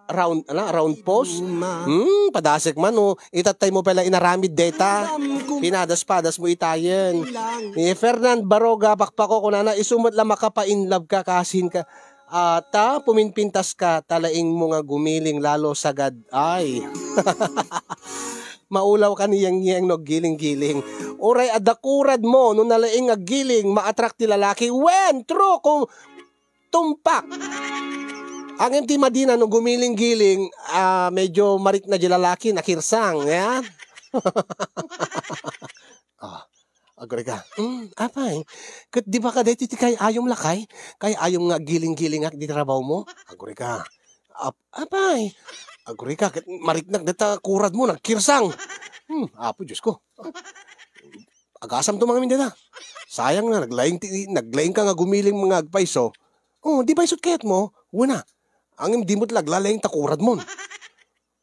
round, ala, round post. Hmm, padasek man, oh. Itattay mo pala inaramid deta. Pinadas-padas mo itayen. Ni Fernand Baroga, pakpako, kunana, isu met la makapa-in love ka, kasin ka. Ah, ta puminpintas ka, ta laing mo nga gumiling lalo sagad. Ay. Maulaw ka ni Yeng Yeng no aggiling-giling. Uray adda kurad mo no nalaing aggiling, ma-attract ti lalaki. Wen, true, kung tumpak. Ngem ti madina no gumiling-giling, ah, medyo marikna di lalaki, nakirsang, ya? Ah, agrika. Mm, apay, ket di ba kadi ti, ti kay-ayom lakay? Kay-ayom nga aggiling-gilingak di trabaho mo? Agrika. Ap-, apay, agrika, ket mariknak deta kurad mo, nagkirsang. Hmm, Apo Diyos ko. Agasam to mangamin deta. Sayang na, naglaing ti, naglaing ka nga gumiling nga agpayso. Oh, di paysot kayat mo? Wena. Ngem di met laglalaing ta kurad mon.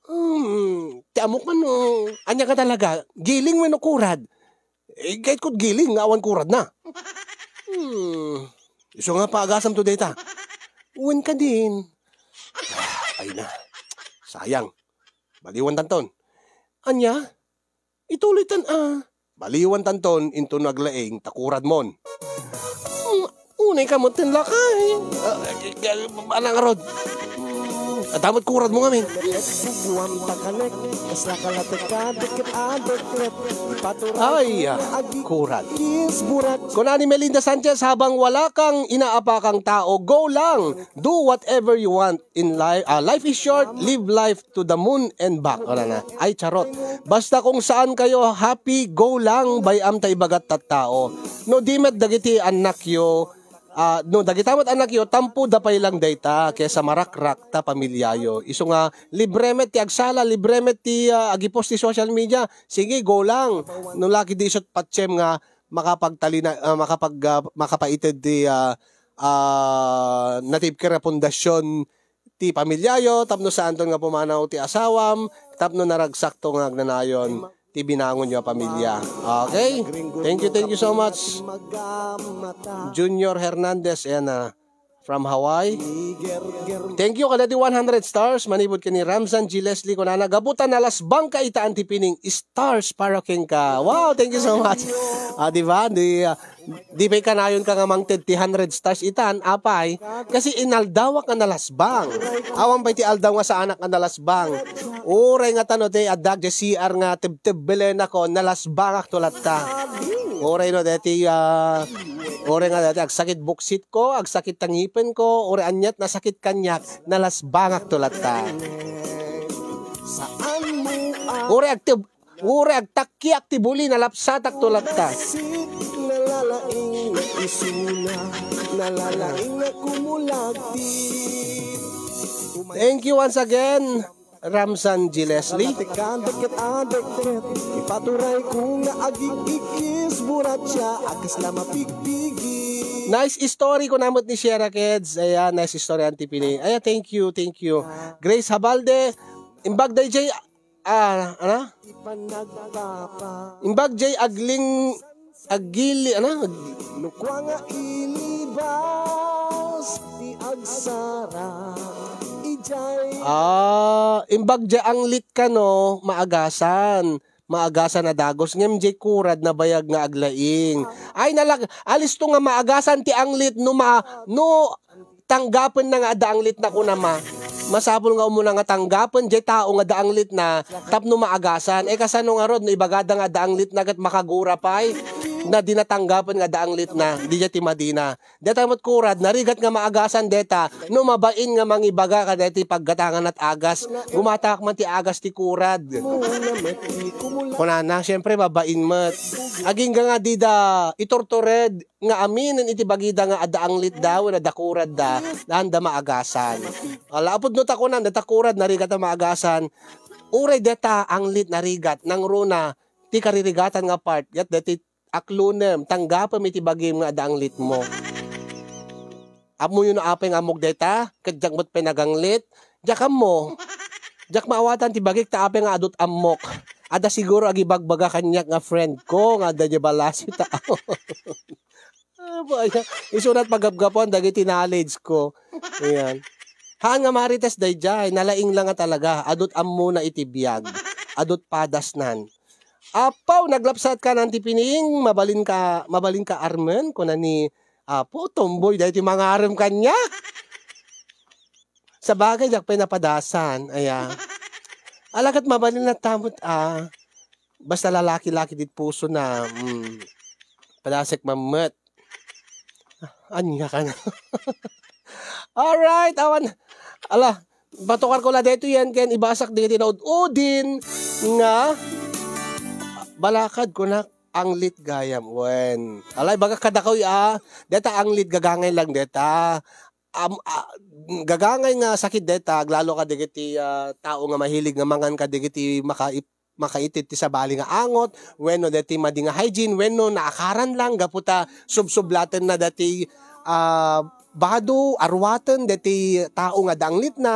Hmm, ti ammok man no ania ka talaga, giling wenno kurad? Eh, kayat ko giling nga awan kurad na. Hmm, isu nga paagasam to dayta. Wen kadin. Ah, ay na. Sayang. Baliwan tanton. Ania? Ituloy tan, ah. Baliwan tanton, inton naglaing ta kurad mon. Hmm, unay ka met ten lakay. Ah, eh, eh, ala ngarud. Hmm, adda met kurad mo ngamin. Ay, ah, kurad. Kuna ni Melinda Sanchez, habang wala kang inaapakang tao, go lang. Do whatever you want in life. Ah, life is short, live life to the moon and back. Wala na. Ay, charot. Basta kung saan kayo happy, go lang, bay-am ta ibagat tattao. No di met dagiti annakyo, ah, no dagita met annakyo, tampo da pay lang dayta, kaysa marakrak ta pamilyayo. Isu nga, libre met ti agsala, libre met ti, ah, agipos ti social media. Sige, go lang. No laki di isut patiem nga makapagtalina, ah, makapag, ah, makapaited ti, ah, ah, natibker a pundasyon ti pamilyayo, tapno saanton nga pumanaw ti asawam, tapno naragsakto nga agnanayon ti binangonyo a pamilya. Okay? Thank you, thank you so much. Junior Hernandez, ayan na, from Hawaii. Thank you, kadati one hundred stars, manipud ken ni Ramzan G. Leslie, kunana, gapu ta nalasbang ka ita, Auntie Pining, stars para kenka. Wow, thank you so much. Ah, di ba? Di, ah, Di pay kanayon ka nga mangted ti hundred stars itan, apay? Kasi inaldawak nga nalasbang. Awan pay ti aldaw nga saanak nga nalasbang. Uray nga tano ti addak di C R nga tebtebbelenako, nalasbangak to latta. Uray no deti, ah, uray nga deti agsakit buksit ko, agsakit ta ngipen ko, uray aniat nasakit kaniak, nalasbangak to latta. Uray agteb-, Uray agtakkiak ti buli, nalapsatak to latta. Nalalaing nga isuna, nalalaing nga kumulagti. Thank you once again, Ramzan G. Leslie. Ipaturay ko nga agikikis buratia, akas la mapigpigi. Nice story ko namot ni Sierra Kids. Ayan, nice story, Auntie Pini. Ayan, thank you, thank you. Grace Habalde, imbag dayjay, ah, ano? Imbag jay agling-, aggili-, ano? Lukwa nga ilibas. Ti agsara, ijay Ah, imbag jay anglit kano, maagasan. Maagasan a dagus. Ngem jay kurad nabayag nga aglaing. Ay, nalag-, alisto nga maagasan ti anglit no ma-, no tanggapenna nga adda anglitna, kunana. Masapul nga umuna nga tanggapen jay tao nga adda anglitna tapno maagasan. Eh, kasano ngarud no ibagada nga adda anglitna ket makagura pay? Na di natanggapen nga adda anglitna. Di jay ti madina. Deta met kurad, narigat nga maagasan deta, no mabain nga mangibaga kadaytoy paggatangan at agas, gumatak man ti agas ti kurad. Kunana, siyempre, mabain met. Agingga nga dida iturtured nga aminen iti bagida nga adda anglitda, wenno adda kuradda, daan da maagasan. Ala, apud no ta kunan, deta kurad, narigat a maagasan, uray deta anglit narigat, nangruna, ti karirigatan nga part, ket deti aklonem, tanggapem iti bagim nga adda anglitmo. Ammoyo no apay nga ammok dayta, ket diak met pay naganglit. Diak ammo. Diak maawatan ti bagik ta apay nga adut ammok. Adda siguro agibagbaga kaniak nga friend ko nga adda diay balasi ta. Ah, baya. Isunat pagapgapuan dagiti knowledge ko. Ayan. Haan nga marites daydiay, nalaing la nga talaga. Adut ammona iti biag. Adut padasnan. Apaw, naglapsat ka, Nanti Pining, mabalin ka, mabalin ka armen, kuna ni Apo, tomboy, daytoy mangarem kaniak. Sabagay, diak pay napadasan, aya. Ala ket mabalin latta met, ah. Basta lalaki-laki dit puso na, mm, padasek man met. Ania ka na. Alright, awan. Ala, patukar ko la daytoy yan, ken ibasak dagiti naud-udin nga balakad kunak anglit gayam. Wen. Ala, ibagak kadakayo, ah. Deta anglit gagangay lang deta. Am-, ah, gagangay nga sakit deta, aglalo kadagiti, ah, tao nga mahilig nga mangan kadagiti makaip-, makaitid ti sabali nga angot, wenno deti madi nga hygiene, wenno naakaran lang gapu ta subsublatenna deti, ah, bado, aruaten deti tao nga adda anglitna,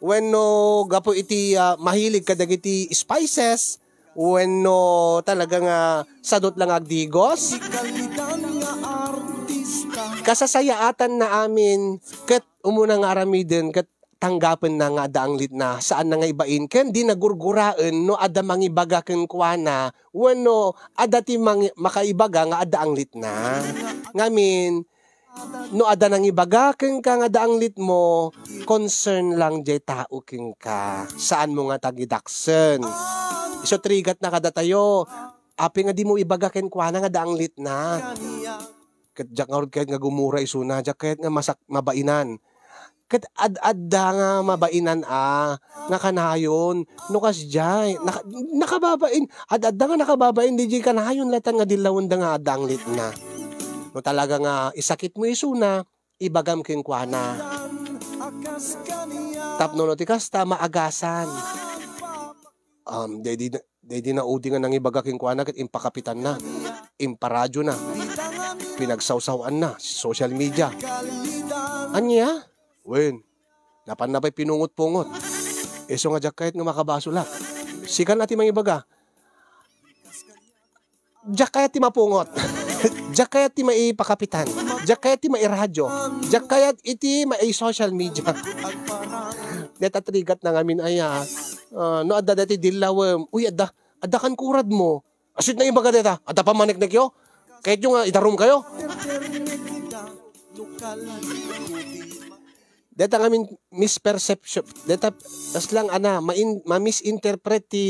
wenno gapu iti, ah, mahilig kadagiti spices, wenno talaga nga sadut lang agdigos. Kasasayaatanna amin ket umuna nga aramiden ket tanggapenna nga adda anglitna, saanna nga ibain, ken di nagurguraen no adda mangibaga kenkuana wenno adda ti mangi-, makaibaga nga adda anglitna. Ngamin, no adda nangibaga kenka nga adda anglitmo, concern lang jay tao kenka. Saanmo nga tagidaksen. Isu ti rigatna kadatayo, apay nga dimo ibaga kenkuana nga adda anglitna. Ket diak ngarud kayat nga gumura isuna, diak kayat nga masak-, mabainan. Ket ad-adda nga mabainan a, nga kanayon, no kasdiay, naka-, nakababain, ad-adda nga nakababain, diay kanayon latan nga dillawenda nga adda anglitna. No talaga nga isakitmo isuna, ibagam kenkuana. Tapno no ti kasta, maagasan. Um, daydi, daydi naudi nga nangibaga kenkuana ket impakapitanna, imparadiona, pinagsawsaw-anna, social media. Ania? Wen, napanna pay pinungot-pungot. Isu nga diak kayat nga makabasolak. Sikan a ti mangibaga. Diak kayat ti mapungot. Diak kayat ti maipakapitan. Diak kayat ti mairadyo. Diak kayat iti mai-social media. Deta ti rigatna ngamin aya. Ah, no adda deti dillawem. Uy, adda. Adda kan kuradmo. Asit na ibaga deta. Adda pamaneknekyo. Kayatyo nga idarumkayo. Deta ngamin misperception, deta kasla nga ana, main-, ma-misinterpret ti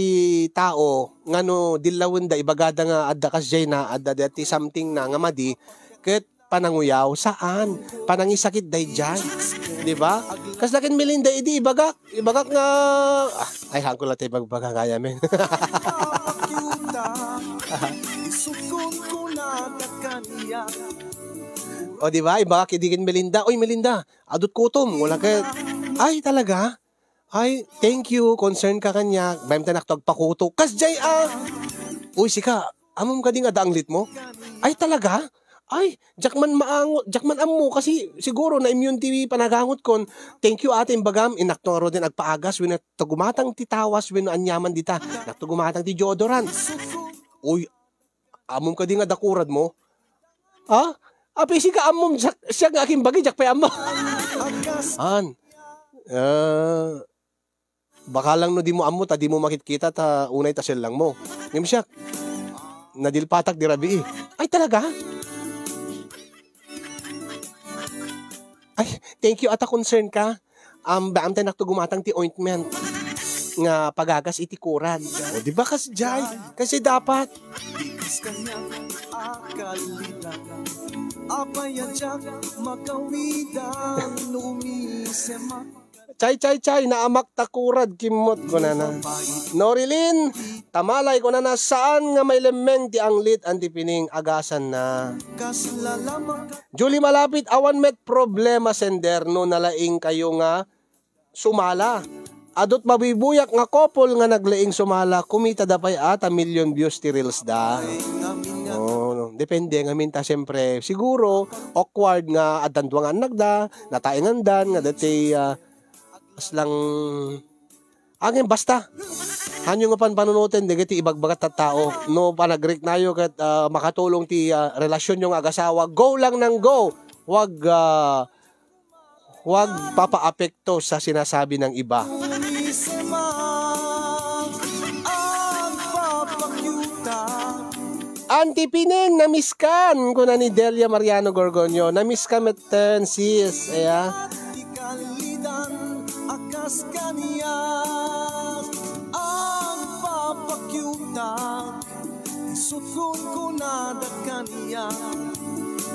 tao nga no dillawenda, ibagada nga adda kasdiay na, adda deti something na nga madi, ket pananguyaw, saan? Panangisakit daydiay. Di ba? Kasla ken Melinda idi ibagak, ibagak nga, ah, ay, hangko la tayo magbaga kaya, men. O, di ba? Ibagak idi ken Melinda, "Oy, Melinda, adut kutom," wala ka, "Ay, talaga? Ay, thank you, concern ka kaniak. Baem ta nakto agpakuto." Kasdiay, ah. "Uy, sika, amom kadi nga adda anglitmo?" "Ay, talaga? Ay, diak man maangot, diak man ammo, kasi siguro na-immune ti panagangotkon. Thank you, ate, imbagam, inakto ngaruden agpaagas, wenno ta gumatang ti tawas, wenno aniaman dita. Nakto gumatang ti deodorant." "Uy, amom kadi nga adda kuradmo?" Ha? Apay, sika ammom, siak, siak nga akimbagi, diak pay ammo. An, ah, baka lang no di mo ammo ta di mo makitkita ta unay ta sellang mo. Ngem siak, nadilpatak di rabii. Ay, talaga? Ay, thank you, ata concern ka. Um, baam tayo nakto gumatang ti ointment nga pagagas iti kurad. O, di ba, kas jay? Kasi dapat. Chay, chay, chay, naamak ta kurad, kimmot, kunana. Norilyn, tamalay, kunana, saan nga mailemmeng ti anglit, Auntie Pining, agasan na. Julie Malapit, awan met problema, sender, no nalaing kayo nga sumala. Adut mabibuyak nga couple nga naglaing sumala, kumita da pay ata million views ti reels da. Oh, depende ngamin ta, siyempre, siguro, awkward nga addan dua nga annakda, nataengandan, nga dati, ah, aslang, angin, basta. Hanyo nga panpanunoten, dagiti ibagbagat tattao. No, panagriknayo ket, ah, makatulong ti, ah, relasyonyo nga agasawa, go lang nang go. Wag, ah, Huwag papaapekto sa sinasabi ng iba. Auntie Pining, namiskan, kuna ni Delia Mariano Gorgonio. Namiskan metten, sis. Aya. Ti sutkon kunada kaniak,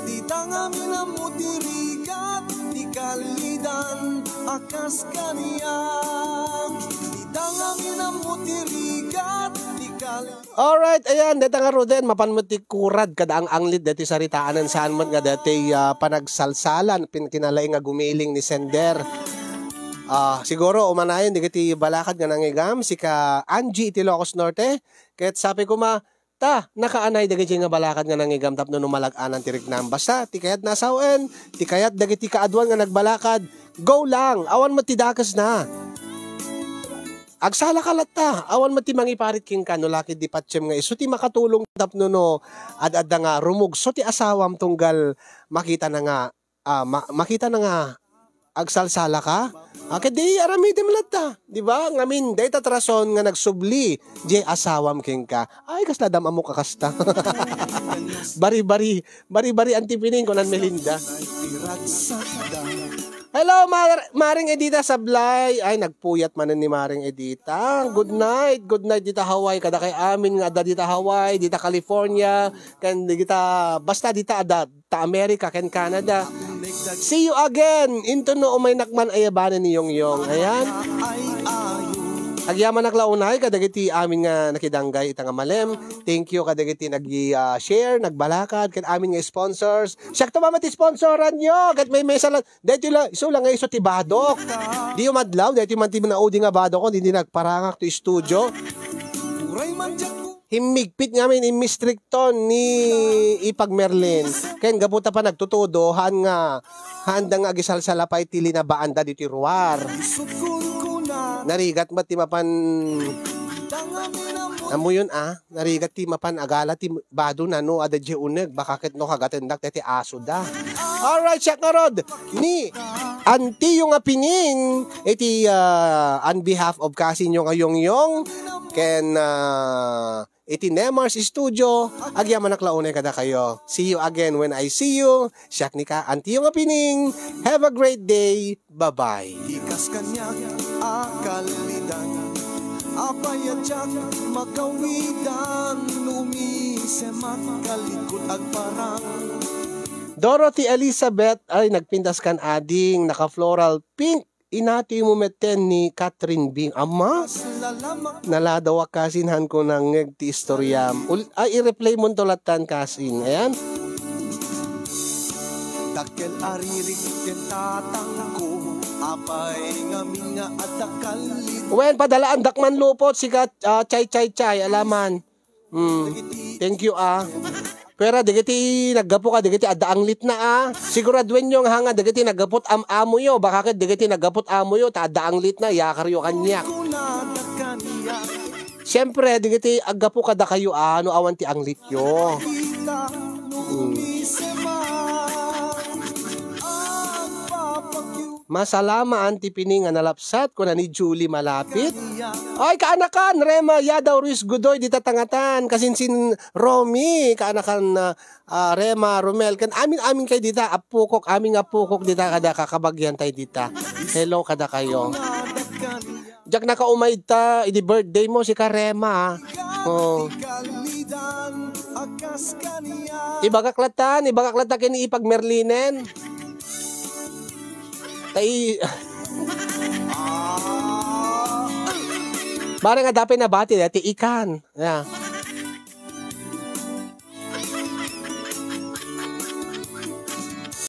dita ngamin ammo ti rigat, ti kallidan a kas kaniak. Dita ngamin ammo ti rigat, ti kal- Alright, ayan, deta nga Roden, mapan met ti kurad kada ang-anglit deti saritaen, saan met nga deti, ah, panagsalsalan, pin-, kinalaing nga gumiling ni sender. Ah, siguro, umanayon, dagiti balakad nga nangigam, sika Angie iti Ilocos Norte, ket sabi ko ma, Ta, nakaanay dagiti nga balakad nga nangigam tapno no malag-anan ti riknam. Basta, ti kayat nasawen, ti kayat dagiti kaaduan nga nagbalakad, go lang! Awan met ti dakesna. Agsalaka latta, awan met ti mangiparit kenka no lakid di patiem nga isu ti makatulong tapno no ad-adda nga rumugso ti asawam tunggal makitana nga ah, ma-, makitana nga agsalsalaka? Ah, ket di aramidem latta, di ba? Ngamin, dayta ti rason nga nagsubli diay asawam kenka. Ay, kasla dam-ammok a kasta. Bari-bari, bari-bari, Auntie Pining, kunan Melinda. Hello, Mar-, Maring Edita Sablay. Ay, nagpuyat manen ni Maring Edita. Good night, good night dita Hawaii. Kadakay amin nga adda dita Hawaii, dita California, ken dita, basta dita adda ta America ken Canada. See you again! Intono umaynak man ayabanen ni Yongyong. Ayan. Agyamanak la unay kadagiti amin nga nakidanggay ita nga malem. Thank you kadagiti nag, ah, share, nagbalakad, ken amin nga sponsors. Siak to, Mama, ti sponsoran nyo. Ket may mesa lang. Daytoy la, isu lang nga isu ti badok. Di umadlaw, daytoy man ti naudi nga badok ko, di, di nagparangak to studio. Himmigpit ngamin, immistrikton ni Ipag Merlin. Ken gapu ta panagtutudo, haan nga, haanda nga agisalsala pay ti linabaanda ditoy ruar. Narigat met ti mapan, amoyon, ah, narigat ti mapan agala ti badona no adda diay uneg, baka ket no kagatendak ti asoda. Alright, siak ngarud ni Antiyo nga Pining, iti, ah, on behalf of kasinyo nga Yongyong, ken, ah, iti Nemar's Studio, agyamanak la unay kadakayo. See you again when I see you. Siak ni ka, Antiyo nga Pining. Have a great day. Bye-bye. Ikas kaniak a kallidan, apay a diak makawidan, no umisemak kalikot agparang. Dorothy Elizabeth, ay, nagpintas kan ading, naka-floral pink. Inati mo metten ni Catherine Bing. Ama? Naladawak kasin han ko nangngeg ti istoryam. Ul-, ay, i-replay mo to latan kasin. Ayan. Dakkel a ririk ken tatangko, apay ngamin nga adda kallit. Wen, padalaandak man lupot, sikat, ah, chay, chay, chay, alaman. Hmm. Thank you, ah. Pero dagiti naggapu ka, dagiti adda anglitna, ah. Siguraduenyo nga hanga dagiti naggapu't am-amoyo, baka ket dagiti naggapu't amoyo, ta adda anglitna, yakaryo kaniak. Siyempre, dagiti aggapu kadakayo, ah, no awan ti anglityo. Hmm. Masalamaan ti pini nga nalapsat, kuna ni Julie Malapit. Ay, kaanakan, Rema Yadaw Ruiz Godoy, dita tangatan, kasinsin Romy, kaanakan, ah, ah, Rema, Romel, kan amin-amin kay dita, apukok, amin nga apukok dita, kada kakabagian tay dita. Hello, kada kayo. Diak nakaumay ta, idi birthday mo, si Karema, ah. Oh. Ibagak latan, ibagak latan kini ipag Merlinen. Tai-, Bare nga dapay nabati, dati ikan. Yeah.